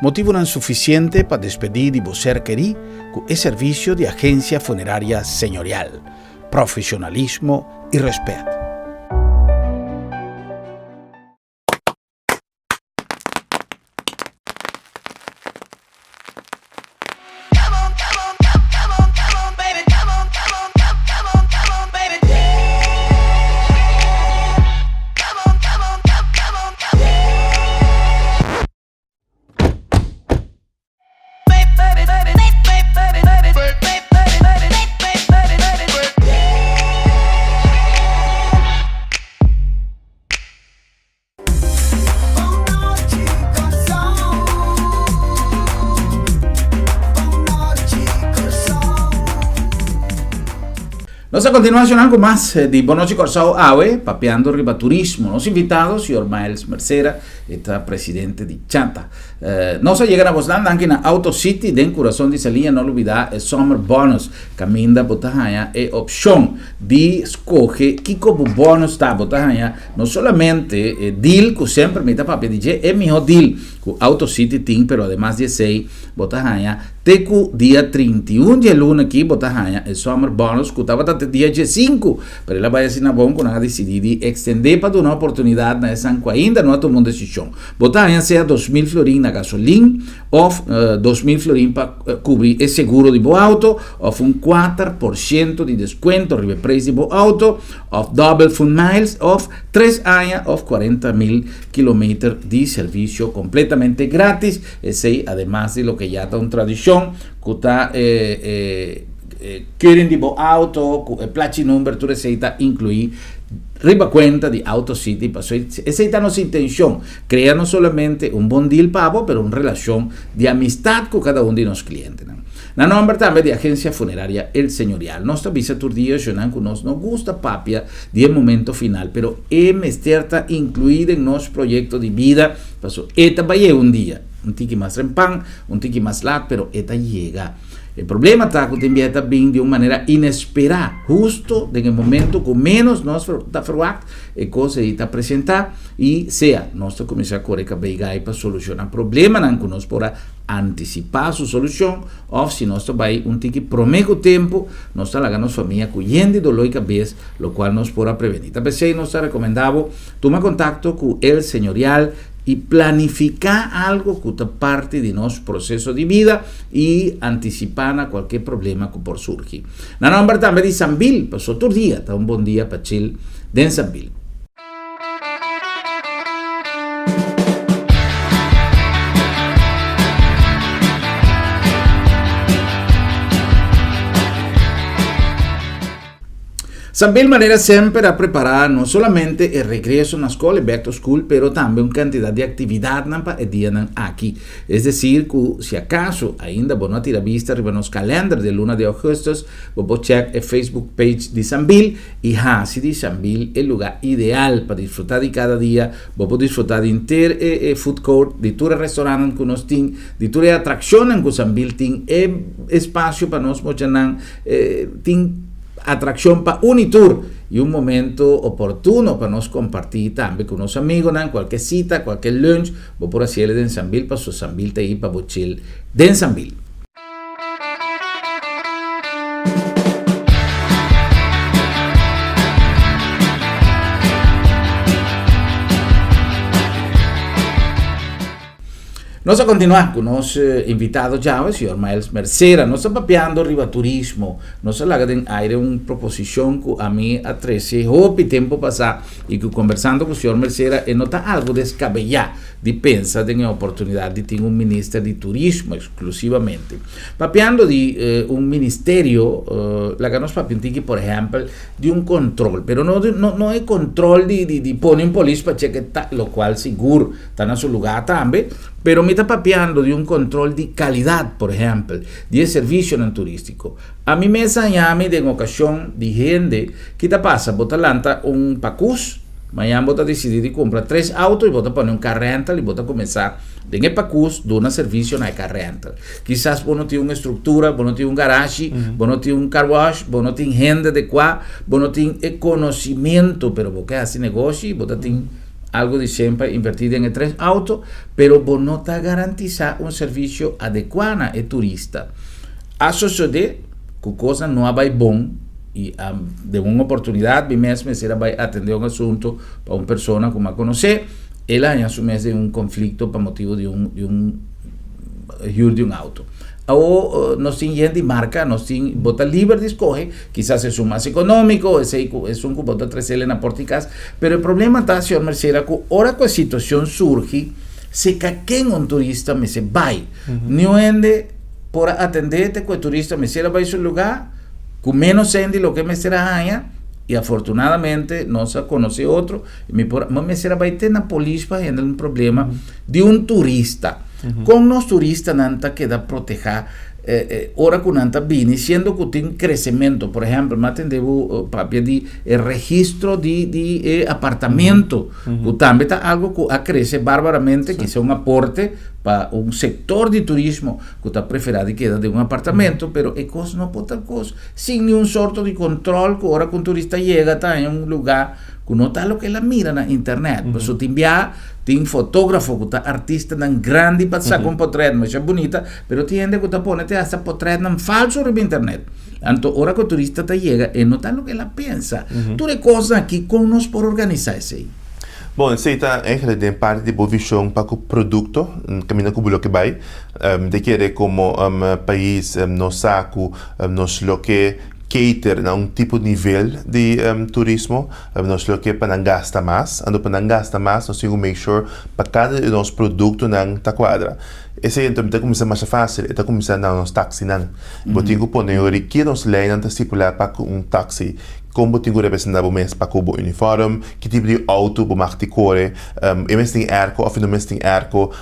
Motibunan sufisiente pa despedí di bo ser kerí ku e servisio di Agensia Funeraria Señorial, profesionalismo i rèspèt. Nos a kontinuá shonando ku mas di Bon Nochi Kòrsou awe, papiando riba turismo. Nos invitado, señor Miles Mercera, e ta presidente di Chata. Nos a yega na bosnan danki na Auto City den kurason di Saliña. No lubidá e Summer Bonus, kaminda bo ta haña e opshon di skohe kiko bo bonus ta. Bo ta haña no solamente e deal ku semper mi ta papia di dje, e mihó deal ku Auto City tin, pero ademas di esei bo ta haña Te ku dia 31 di e luna aki bo ta haña e summer bonus ku tabata te dia 15, pero el a bai asina bon ku nan a disidí di ekstendé pa duna oportunidat na esnan ku ainda no a tuma un desishon. Bo ta haña sea 2000 florin na gasolin òf 2000 florin pa kubri e seguro di bo outo òf un 4% di deskuento riba e preis di bo outo òf dòbel fun miles òf tres aña òf 40,000 kilometer di servisio kompletamente gratis. Esei ademas di loke ya ta un tradishon ku ta e keuring di bo auto ku e plachi number tur esei ta inkluí riba kuenta di Auto City paso esei ta nos intenshon krea no solamente un bon deal pa bo pero un relashon di amistat ku kada un di nos klientenan. Na nomber tambe di Agencia Funeraria El Señorial nos ta bisa tur dia eshonan ku nos no gusta papia di e momento final pero e mester ta inkluí den nos proyekto di bida. Paso e ta bai yega un dia, un tiki mas rempan, un tiki mas lat, pero e ta yega. E problema ta ku tin bia e ta bin di un manera inesperá, husto den e momento ku ménos nos ta ferwagt, e kos ei ta presentá i sea nos ta kuminsá kore kabei gai pa solushoná problemanan ku nos por a antisipá su solushon òf si nos ta bai un tiki promé ku tempu, nos ta laga nos famia ku yen di doló i kabes, lokual nos por a prevení. Ta p'esei nos ta rekomendá bo Tuma kontakto ku El Señorial i planifiká algu ku ta parti di nos proseso di bida i antisipá na kualke problema ku por surgi. Na nòmber tambe di Sambil, paso tur dia ta un bon dia pa chill den Sambil. Sambil manera semper a prepará no solamente e regreso na skol, e back to school, pero tambe un kantidat di aktividatnan pa e dianan aki. Es desir ku si akaso ainda bo no a tira bista riba nos kalènder di e luna di ougùstùs, bo por chèk e Facebook page di Sambil i hasi di Sambil e lugá ideal pa disfrutá di kada dia. Bo por disfrutá di henter e food court, di tur e restorantnan ku nos tin, di tur e atrakshonnan ku Sambil tin, e espasio pa nos muchanan tin Atraccion pa un y tur y un momento oportuno pa nos comparti tambe cu nos amigonan, cualke cita, cualke lunch, bo por haciele den Sambil paso Sambil ta ahi pa bo chill den Sambil. Nos a kontinuá ku nos invitado djawe, señor Miles Mercera. Nos ta papiando riba turismo. Nos a laga den aire un proposishon ku ami a trese hopi tempu pasá i ku kombersando ku señor Mercera e no ta algu deskabeyá di pensa den e oportunidat di tin un minister di turismo eksklusivamente. Papiando di un ministerio, laga nos papia un tiki por ehèmpel di un kontrol, pero no no e kontrol di di pone un polis pa cheke ta, lokual sigur Ta na su lugá tambe, pero mi ta papiando di un control di calidad, por ehempel, di e servicionan turistico. Ami mes a haña mi den ocasion di hende ki ta pasa, bo ta lanta un pacus, mañan bo ta dicidi di cumpra tres auto y bo ta pone un car rental y bo ta cuminsa den e pacus duna servicio na e car rental. Kisas bo no tin un estructura, bo no tin un garashi, bo no tin un car wash, bo no tin hende adecuá, bo no tin e conocimiento, pero bo ke haci negoshi y bo ta tin Algo di semper invertí den e tres auto, pero bo no ta garantisá un servisio adekuá na e turista. A sosodé ku kosnan no a bai bon i a den un oportunidat mi mes mester a bai atendé un asuntu pa un persona ku mi a konosé, el a haña su mes den un konflikto pa motibu di un di un hür di un auto. Awo nos tin yen di marka, nos tin, bo ta liber di skohe, kisas esun mas ekonómiko, esei ku esun ku bo ta tresele na porta di kas, pero e problema ta, señor Mercera, ku ora ku e situashon surgi, se ka ken un turista mester bai. Niun hende por a atendé te ku e turista mester a bai su lugá ku ménos sèn di loke e mester a haña, i afortunadamente nos a konosé otro, i mi por, mi mester a bai te na polis pa hende un problema di un turista. Kon nos turistanan ta keda protehá? Ora ku nan ta bini, siendo ku tin kresementu, por ehèmpel, mi a tende bo papia di e registro di di e apartamento, ku tambe ta algu ku a krese barbaramente, kisa un aporte pa un sektor di turismo ku ta preferá di keda den un apartamento, pero e kos no por ta kos sin niun sorto di kontròl ku ora ku un turista yega ta haña un lugá ku no ta loke el a mira na internet. Pasobra tin biaha tin fotógrafo ku ta artistanan grandi pa saka un potrèt masha bunita, Pero tin hende ku ta pone te hasta potretnan falso riba internet. Anto ora ku e turista ta yega e no ta loke el a pensa. Tur e kosnan aki kon nos por organisá esei? Bon, esei ta eigenlijk den parti di bo vishon pa ku produkto, kaminda ku bo loke bai. Mi ta kere komo pais nos sa ku nos lo ke cater na un tipo nivel di turismo. Nos lo ke pa nan gasta mas. Anto pa nan gasta mas nos tin ku make sure pa kada di nos produktonan ta kuadra. Esei anto ta kuminsá masha fásil, e ta kuminsá na nos taksinan. Bo tin ku pone yori ki nos leinan ta stipulá pa ku un taksi, kon bo tin ku representá bo mes pa ku bo unifòrm, ki tipo di outo bo mag di kore, e mester tin airco òf e no mester tin airco,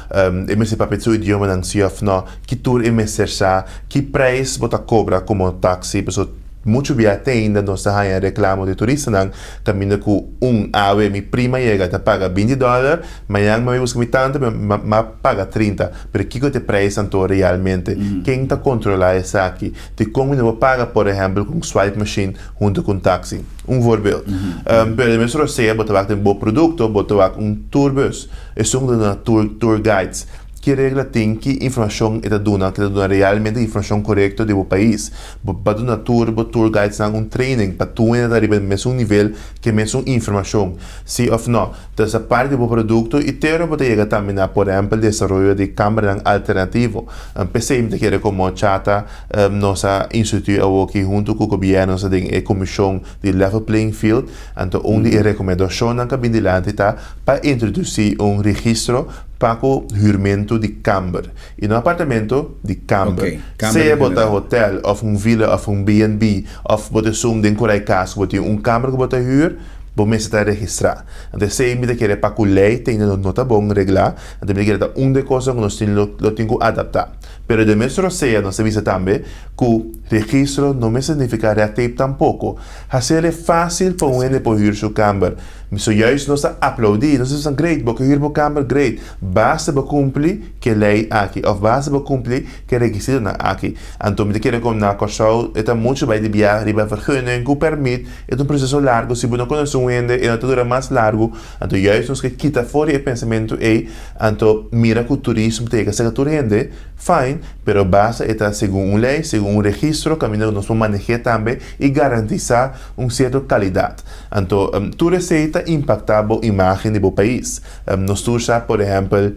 e mester papia su idiomanan si òf no, ki tur e mester sa, ki preis bo ta kobra komo taksi, pasobra muchu bia te ainda nos ta haña reklamo di turistanan kaminda ku un awe mi prima yega ta paga binti dòler, Mañan mi a buska mi tanta mi a paga 30, pero kiko ta e prijs anto realmente? Ken ta kontrola esaki? Dikon mi no por paga por ehempel ku un swipe machine hunto ku un taxi? Un voorbeeld. Pero den mes rosea bo ta wak den bo produkto, bo ta wak un tourbus, esun ku ta duna tour tour guides. Ki regla tin? Ki informashon e ta duna? Ki ta duna realmente informashon korekto di bo pais? Bo ba duna tur bo tour guidesnan un training pa tur hende ta riba e mesun nivel ku e mesun informashon, si òf no? Ta sa parti di bo produkto i tero bo ta yega tambe na por ehèmpel desaroyo di kambernan alternativo. P'esei mi ta kere komo Chata nos a instituí awoki huntu ku gobièrnu nos ta den e komishon di level playing field. Anto un di e rekomendashonnan ku a bin dilanti ta pa introdusí un registro pa ku hürmentu di kamber i no apartamento, di kamber. Sea bo ta hotèl òf un vila òf un BNB òf bo ta esun den kurai kas ku bo tin un kamber ku bo ta hür, bo mester ta registrá. Anto esei mi ta kere pa ku lei te ainda no ta bon reglá, anto mi ta kere ta un di e kosnan ku nos tin lo lo tin ku adaptá. Pero den mes rosea nos ta bisa tambe ku registro no mester signifiká red tape tampoko. Haser'e fásil pa un hende por hür su kamber. So juist nos ta aplaudí, nos ta bisa great, bo ke hür bo kamber, great. Basta bo kumpli ku e lei aki òf basta bo kumpli ku e rekisitonan aki. Anto mi ta kere ku na Kòrsou e ta muchu bai di biaha riba vergunning ku pèrmit. E ta un proseso largu, si bo no konosé un hende e no ta dura mas largu, anto juist nos ke kita for di e pensamentu ei, anto mira ku turismo ta yega serka tur hende, fine, pero basta e ta segun un lei, segun un registro kaminda ku nos por maneh'é tambe i garantisá un sierto kalidat. Anto tur esei ta impaktá bo imágen di bo pais. Nos tur sa por ehèmpel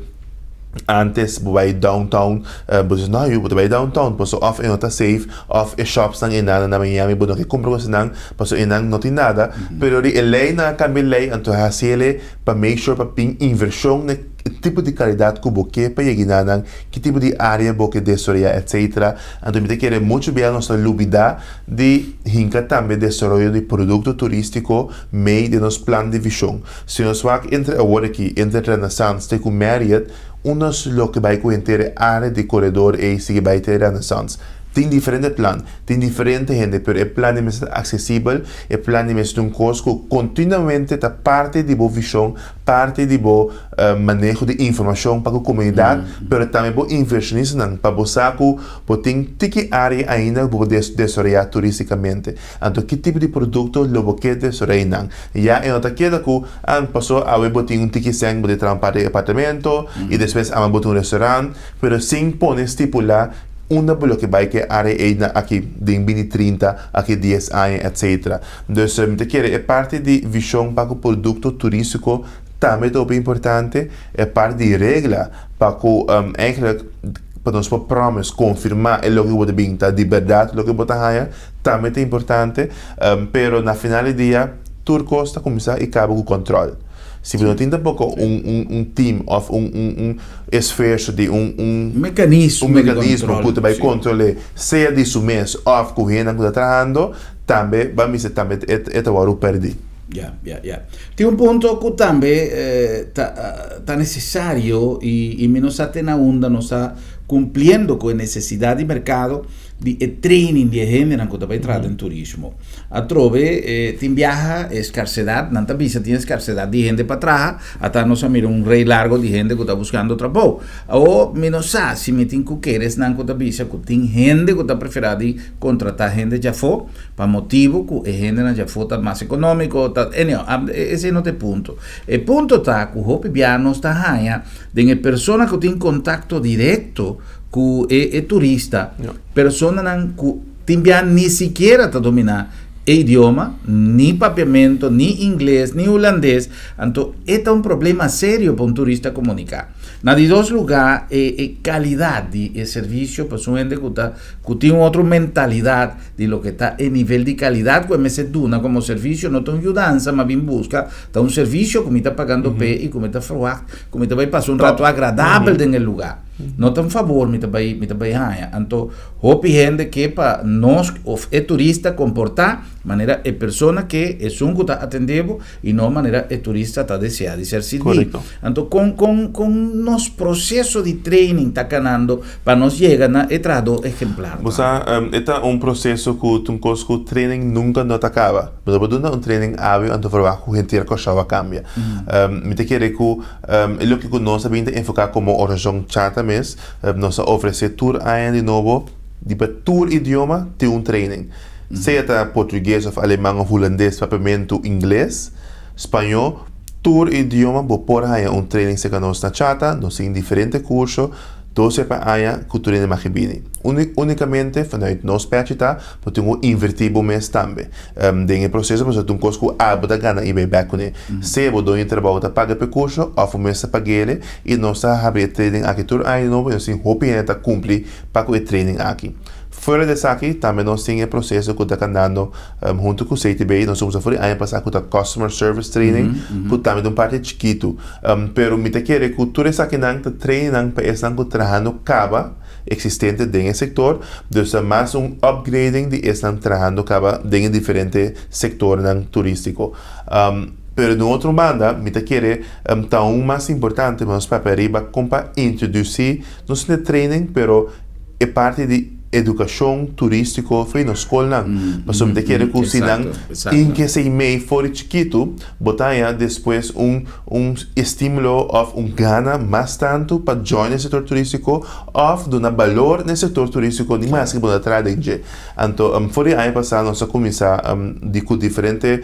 Antes bo bai downtown bo dice no yu bo ta bai downtown paso of e no ta safe of e shopsnan e nada na Miami bo no ke kumpra kosnan paso einan no tin nada pero di e leinan a kambia lei anto a hasi ele pa make sure pa bin invershon na e tipo di kalidat ku bo ke pa yega enanan ki tipo di area bo ke desaroya etcetera anto mi ta kere muchu bia nos ta lubida di hinka tambe desaroyo di produkto turistiko mei den nos plan di vishon. Si nos wak entre awor aki, entre Renaissance te ku Marriott, un nos loke bai ku henter e área di koredor ei sigui bai te Renaissance. Tin diferente plan, tin diferente hende, pero e plan di mester ta aksesibel, e plan di mester ta un kos ku kontinuamente ta parti di bo vishon, parti di bo maneho di informashon pa ku komunidat, pero tambe bo invershonistanan, pa bo sa ku bo tin tiki área ainda ku bo por desaroyá turístikamente. Anto ki tipo di produkto lo bo ke desaroyá? Ya e no ta keda ku, ah, paso awe bo tin un tiki sèn bo ta traha un parti di apartamento i despues ama bo tin un restaurant, pero sin pone stipulá unda bo lo ke bai ku e área ei na aki den binti trinta, aki dies aña, etcetera. Dus mi ta kere e parti di vishon pa ku produkto turístiko tambe ta hopi importante, e parti di regla pa ku eigenlijk pa nos por promise, konfirmá e loke ku bo ta bin ta di bèrdat loke bo ta haña. Tambe ta importante, pero na final di dia tur kos ta kuminsá i kaba ku kòntròl. Si bo no tin tampoko un un un team òf un un un esfuerso di un un Mekanismo un di mekanismo ku kòntròl, ta bai sí. kontrol'é sea di su mes òf ku hendenan ku ta trahando, tambe ban bisa tambe e e ta wòrdu pèrdí. Ya, ya, ya. Tin un punto ku tambe ta ta nesesario i i mi no sa te na unda nos a. Kumpliendo ku e nesesidat di merkado di e training di e hendenan ku ta bai traha den turismo. Atrobe tin biaha e skarsedat, nan ta bisa tin e skarsedat di hende pa traha, ata nos a mira un rei largo di hende ku ta buskando trabou. Awor mi no sa si mi tin ku kere esnan ku ta bisa ku tin hende ku ta preferá di kontratá hende djafó pa motibu ku e hendenan djafó ta mas ekonómiko, ta, anyhow, esei no ta e punto. E punto ta ku hopi biaha nos ta haña den e persona ku tin kontakto direkto ku e turista, personanan ku tin bia ni sikiera ta dominá e idioma, ni papiamento, ni ingles, ni hulandes, anto e ta un problema serio pa un turista komuniká. Na di dos lugá, e kalidat di e servisio pasobra un hende ku ta ku tin un otro mentalidat di loke ta e nivel di kalidat ku e mester duna komo servisio no ta un yudansa ma bin buska ta un servisio ku mi ta pagando p'e i ku mi ta ferwagt ku mi ta bai pasa un rato agradabel den e lugá. No ta un fabor mi ta bai mi ta bai haña. Anto hopi hende ke pa nos òf e turista komportá manera e persona ke esun ku ta atendé bo i no manera e turista ta deseá di ser sirbí. Anto kon kon kon nos proseso di training ta kanando pa nos yega na e trahadó ehemplar Bo sa, e ta un proseso ku ta un kos ku training nunka no ta kaba. Bo no por duna un training awe anto verwagt ku henter Kòrsou a kambia. Mi ta kere ku e loke ku nos a bin ta enfoká komo organisashon Chata mes, nos a ofresé tur aña di nobo di pa tur idioma tin un training. Sea ta portugues òf aleman òf hulandes, papiamentu, ingles, spañó, tur idioma bo por haña un training serka nos na Chata. Nos tin diferente kurso. 12 pa aña ku tur hende mag bini. Únikamente vanuit nos pèchi ta bo tin ku invertí bo mes tambe den e proseso pasobra ta un kos ku abo ta gana i bai bèk kuné. Sea bo doño di trabou ta paga pa e kurso òf bo mes ta pag'é i nos ta habri e training aki tur aña di nobo i nos tin hopi hende ta kumpli pa ku e training aki. Fuera di esaki tambe nos tin e proseso ku ta kandando huntu ku CTB, nos a kuminsá for di aña pasá ku ta Customer Service Training ku tambe ta un parti chikitu. Pero mi ta kere ku tur esakinan ta trainingnan pa esnan ku trahando kaba eksistente den e sektor, dus ta mas un upgrading di esnan trahando kaba den e diferente sektornan turístiko. Pero di un otro banda mi ta kere ta aun mas importante pa nos papia riba kon pa introdusí no solamente training pero e parti di edukashon turístiko for di nos skolnan. Pasobra mi ta kere ku si nan tin ke esei mei for di chikitu bo ta haña despues un un estímulo òf un gana mas tantu pa join e sektor turístiko òf duna balor na e sektor turístiko ni maske bo no ta traha den dje. Anto for di aña pasá nos a kuminsá di ku diferente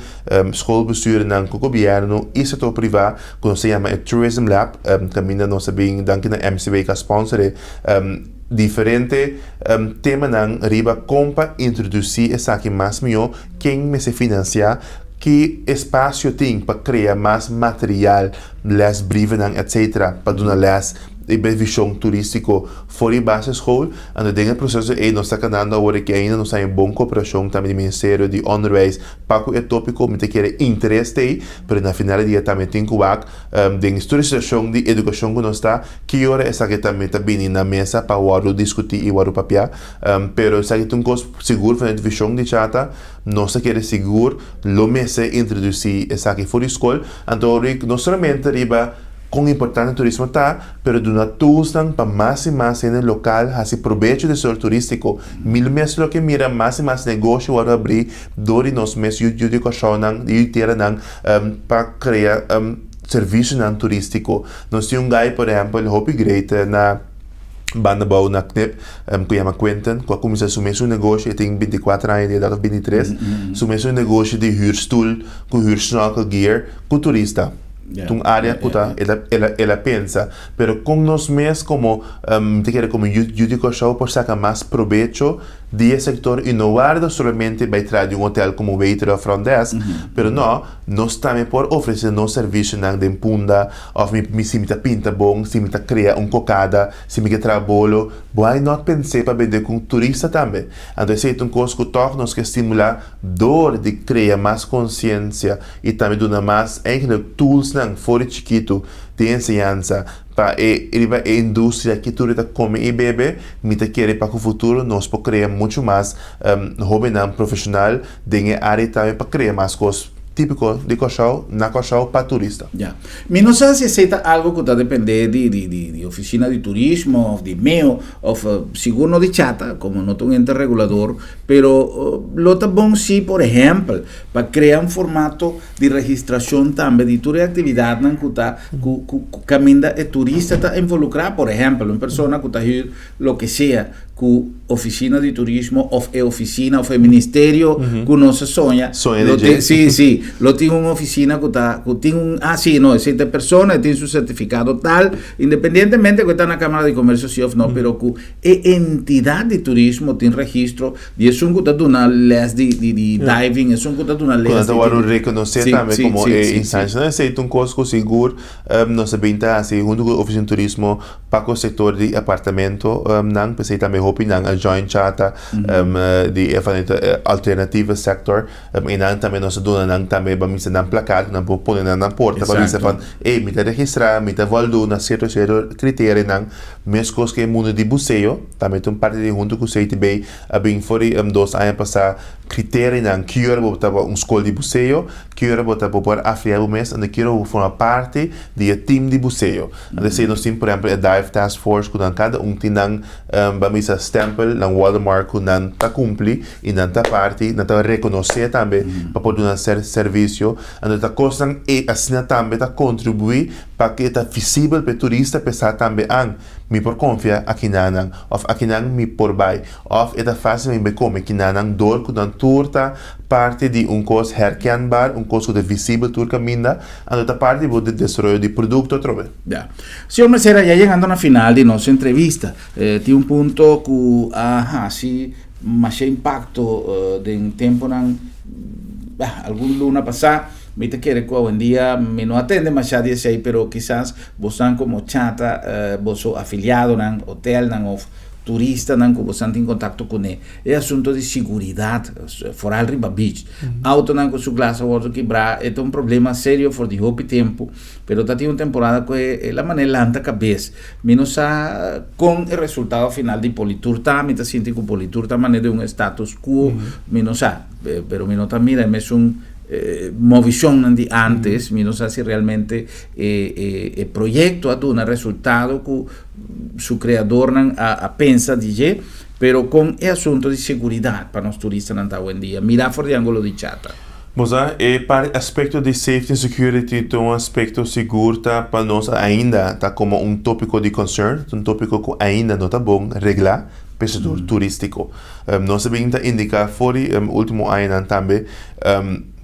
schoolbestuurnan ku gobièrnu i sektor privá ku nos ta yama e Tourism Lab kaminda nos a bin danki na MCB ku a sponsor e diferente temanan riba kon pa introdusí esaki mas mihó, ken mester finansiá, ki espasio tin pa krea mas material, lesbrievennan etcetera pa duna les riba e vishon turístiko for di basisschool. Anto den e proseso ei nos ta kanando awor aki ainda nos haña bon kooperashon tambe di Ministerio di Onderwijs pa ku e tópiko. Mi ta kere interes t'ei, pero na final di dia tambe tin ku wak den tur e situashon di edukashon ku nos ta, ki ora esaki tambe ta bini na mesa pa wòrdu diskutí i wòrdu papiá. Pero esaki ta un kos sigur vanuit vishon di Chata. Nos ta kere sigur lo mester introdusí esaki for di skol, anto Rick no solamente riba kon importante turismo ta, pero duna toolsnan pa mas i mas hende lokal hasi probecho di e sektor turístiko. Mi lo mes lo ke mira mas i mas negoshi wòrdu abrí dor di nos mes yu di Kòrsounan, yu di teranan pa krea servisionan turístiko. Nos tin un gai por ehèmpel hopi great na. Banda bou na Knip ku yama Quinten ku a kuminsá su mesun negoshi, e tin 24 aña di edat òf 23, su mesun negoshi di hür stul ku hür snorkel gear ku turista. Ta un área ku ta el a pensa. Pero kon nos mes komo mi ta kere komo yu di Kòrsou por saka mas probecho di e sektor i no warda solamente bai traha di un hotel komo waiter òf front desk, pero no, nos tambe por ofresé nos servisionan den Punda Of mi mi si mi ta pinta bon, si mi ta krea un kokada, si mi ke traha bolo, why not pens'é pa bende ku un turista tambe? Anto esei ta un kos ku tòg nos ke stimulá dor di krea mas konsiensia i tambe duna mas eigenlijk toolsnan for di chikitu di enseñansa pa e riba e industria ki tur e ta kome i bebe. Mi ta kere pa ku futuro nos por krea muchu mas hóbennan profeshonal den e área tambe pa krea mas kos. Típiko di Kòrsou na Kòrsou pa turista. Ya. Mi no sa si esei ta algo ku ta dependé di di di di ofisina di turismo òf di meo òf sigur no di chata komo no ta un ente regulador, pero lo ta bon si por ehèmpel pa krea un formato di registrashon tambe di tur e aktividatnan ku ta ku ku kaminda e turista ta involukrá. Por ehèmpel un persona ku ta hür loke sea ku ofisina di turismo of e ofisina of e ministerio ku nos a soña. Soña di dje. Sí, sí. Lo tin un ofisina ku ta, ku tin un, ah sí, no, esei ta e persona, e tin su sertifikado tal, independientemente ku e ta na Kámara di Komersio sí of no, pero ku e entidat di turismo tin registro di esun ku ta duna lès di, di, di diving, esun ku ta duna Ku lès nan ta di, wòrdu di, rekonosé sí, tambe sí, komo sí, e sí, sí. instanshanan. Esei ta un kos ku sigur nos a bin ta hasi huntu ku e Ofisina di Turismo Pa ku sektor di apartamento nan, p'esei tambe hopi nan a join chata di e vanuit e alternatieve sector i nan tambe nos a duna nan tambe pa mester nan plakat ku nan por pone nan nan porta pa bisa van ey mi ta registrá, mi ta voldu na sierto sierto kriterionan. Meskos ku e mundu di buseo tambe ta un parti di huntu ku CTB a bin for di dos aña pasá kriterionan ki ora bo ta un skol di buseo, ki ora bo ta bo por afiliá bo mes, anto ki ora bo por forma parti di e tim di buseo. Anto nos tin por ehempel e dive task force ku nan kada un tin nan ban bisa stempel, nan watermark ku nan ta kumpli i nan ta parti, nan ta rekonosé tambe pa por duna servisio. Anto ta kosnan e asina tambe ta kontribuí pa ke ta visibel pa e turista pensa tambe an mi por konfia akinanan òf akinan mi por bai òf e ta fásil pa mi bai kome kinanan dor ku nan tur ta parti di un kos herkenbaar, un kos ku ta visibel tur kaminda. Anto ta parti bo di desaroyo di produkto atrobe. Ya. Señor Mercera, ya yegando na final di nos entrevista, tin un punto ku a hasi masha impakto den temponan, bah, algun luna pasá. Mi ta kere ku awendia mi no a tende masha di esei, pero kisas bosan komo chata, boso afiliadonan, hotelnan òf turistanan ku bosan tin kontakto kuné, E asunto di siguridat, foral riba beach. Autonan ku su glas a wordo kibrá, e ta un problema serio for di hopi tempu, pero ta tin un temporada ku e la manera lanta kabes. Mi no sa kon e resultado final di Politur ta, mi ta sinti ku Politur ta manera di un status quo, mi no sa, pero mi no ta mira e mesun movishonnan di antes, mi no sa si realmente e e proyekto a duna resultado ku su kreadornan a pensa di dje. Pero con e asunto di seguridad pa nos turistanan ta awendia, mira for di angulo di chata. Bo sa, e par aspecto di safety and security ta un aspecto sigur ta pa nos ainda ta como un topico di concern, ta un topico cu ainda no ta bon regla p'e sector turistico. Nos a bin ta indica for di ultimo añanan tambe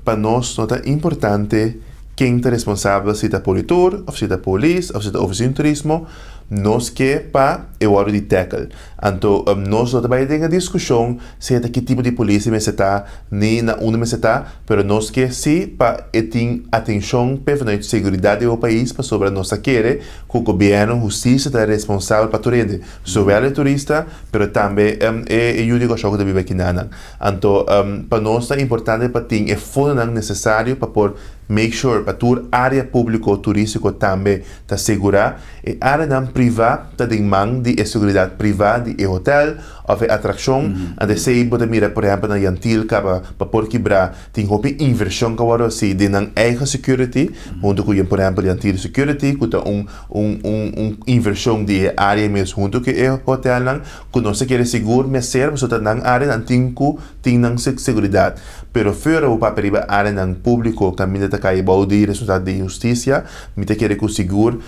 pa nos no ta importante ken ta responsabel si ta politur of si ta polis of si ta oficina di turismo, nos ke pa e wòrdu di tackle. Anto nos no ta bai den e diskushon si ta ki tipo di polis e mester ta ni na unda mester ta, pero nos ke si pa e tin atenshon p'e vanuit seguridat di bo pais pasobra nos ta kere ku gobièrnu, hustisia ta responsabel pa tur hende, zowel e turista pero tambe e yu di Kòrsou ku ta biba akinanan. Anto pa nos ta importante pa tin e fondonan nesesario pa por make sure pa tur área públiko turístiko tambe ta segurá. E áreanan privá ta den man di e seguridat privá di e hotèl òf e atrakshon. Anto esei bo ta mira por ehèmpel na Jan Thiel kaba pa por kibrá tin hopi invershon ku a wòrdu hasí den nan eigen security huntu ku por ehèmpel Jan Thiel Security ku ta un un un un invershon di e área mes huntu ku e hotèlnan ku nos ta kere sigur mester pasobra ta nan área nan tin ku tin nan seguridat. Pero fuera bo papia riba áreanan públiko kaminda ta kai bou di responsabilidat di hustisia Mi ta kere ku sigur,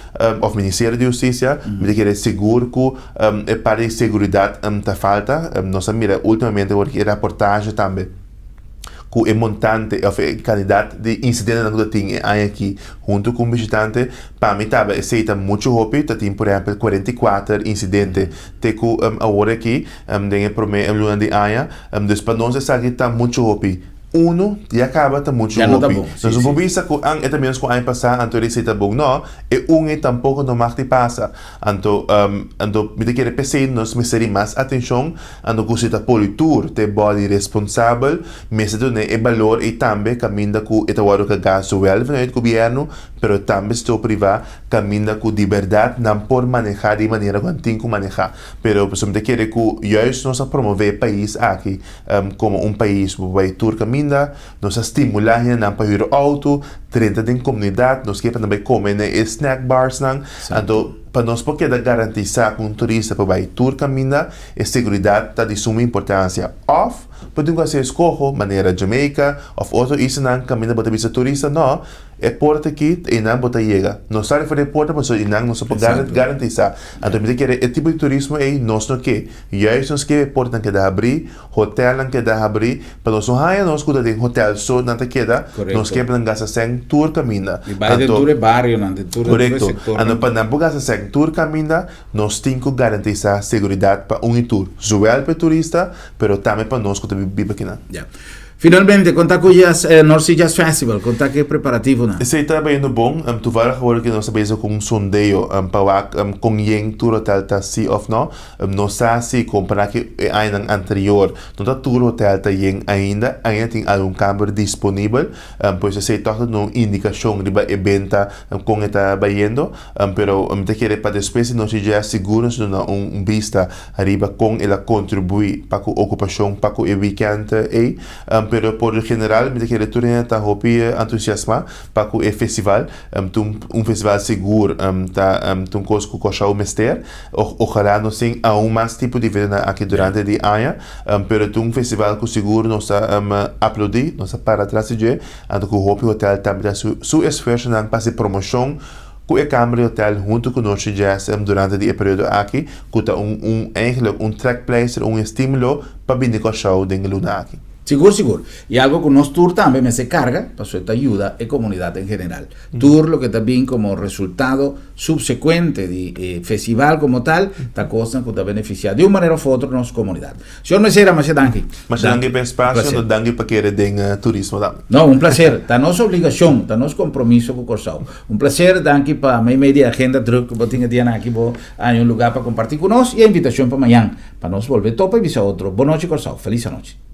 òf Ministerio di Hustisia, mi ta kere sigur ku e parti di seguridat ta falta. Nos a mira últimamente wor ki e raportahe tambe ku e montante òf e kantidat di insidentenan ku ta tin e aña aki huntu ku un bishitante. Pa mi tabla esei ta muchu hopi, ta tin por ehèmpel 44 insidente te ku awor aki den e promé luna di aña. Dus pa nos esaki ta muchu hopi. Uno ya caba ta mucho Ya no ta hopi. bon, sí, Nos no por sí. bisa cu an e ta menos cu aña pasa anto e receita bon. No, e un ei tampoco no mag di pasa. Anto, anto mi ta kere p'esei nos mester di mas atencion, anto cu si ta Politur ta e body responsabel, mester dun'e e balor ei tambe caminda cu e ta wordo caga zowel vanuit gobierno, pero tambe sector priva, caminda cu di berdad nan por maneha di e manera cu nan tin cu maneha. Pero pasobra mi ta kere cu juist nos a promove e pais aki, Komo un pais bo bai tur kaminda. kaminda, nos a stimulá hendenan pa hür outo, drenta den komunidat, nos ke pa nan bai kome na e snack barsnan. Anto pa nos por keda garantisá ku un turista por bai tur kaminda, e seguridat ta di suma importansia. Òf bo tin ku hasi eskoho manera Jamaica òf otro islanan kaminda bo ta bisa turista, no, E porta aki, einan bo ta yega. No sali for di e porta pasobra einan nos no por garantisa. Anto mi ta kere e tipo di turismo ei nos no ke. Juist nos ke e portanan keda habrí, hotelnan keda habrí, pa nos no haña nos ku ta den hotel so nan ta keda, nos ke pa nan gasta sèn tur kaminda. I bai den tur e barionan, den tur e sektornan. Anto pa nan por gasta sèn tur kaminda, nos tin ku garantisa seguridat pa un i tur, zowel pa e turista, pero tambe pa nos ku ta biba akinan. Finalmente, kon ta ku jazz, eh, North Sea Jazz Festival? Kon ta ku e preparativonan? Esei ta bayendo bon. Toevallig awor ki nos ta bezig ku un sondeo pa wak kon yen tur hotel ta si of no. No sa si kompará ku e añanan anterior no ta tur hotel ta yen ainda. Ainda tin algun kamber disponibel. Pues esei tòg ta duna un indikashon riba e benta kon e ta bayendo. Pero mi ta kere pa despues di North Sea Jazz sigur nos duna un bista Riba kon el a kontribuí pa ku okupashon pa ku e wikènt ei. Pero por lo general mi ta kere tur hende ta hopi entusiasmá pa ku e festival. Ta un festival sigur ta un kos ku Kòrsou mester. Ojalá nos tin aun mas tipo di eventonan aki durante di aña. Pero ta un festival ku sigur nos ta aplaudí, nos ta para tras di dje. Anto ku hopi hotèl tambe ta hasi su esfuersonan pa hasi promoshon ku e kamer di hotel huntu ku Noche Jazz durante di e periodo aki, ku ta un un eigenlijk un trekpleister, un estímulo pa bini Kòrsou den e luna aki. Sigur sigur. I algo ku nos tur tambe mester karga, pasobra e ta yuda e komunidat en general. Tur loke ta bin komo resultado supsekuente di e festival komo tal, ta kosnan ku ta benefisiá di un manera òf otro nos komunidat. Señor Mesera, masha danki. Masha danki pa e spasio, no danki pa kere den turismo tambe. No, un placer. Ta nos obligacion, ta nos compromiso cu Corsou. Un placer, danki pa meimei di agenda druk cu bo tin e dianan aki bo haña un lugar pa comparti cu nos y e invitacion pa mañan pa nos bolbe topa y bisa otro. Bon nochi Corsou, feliz anochi.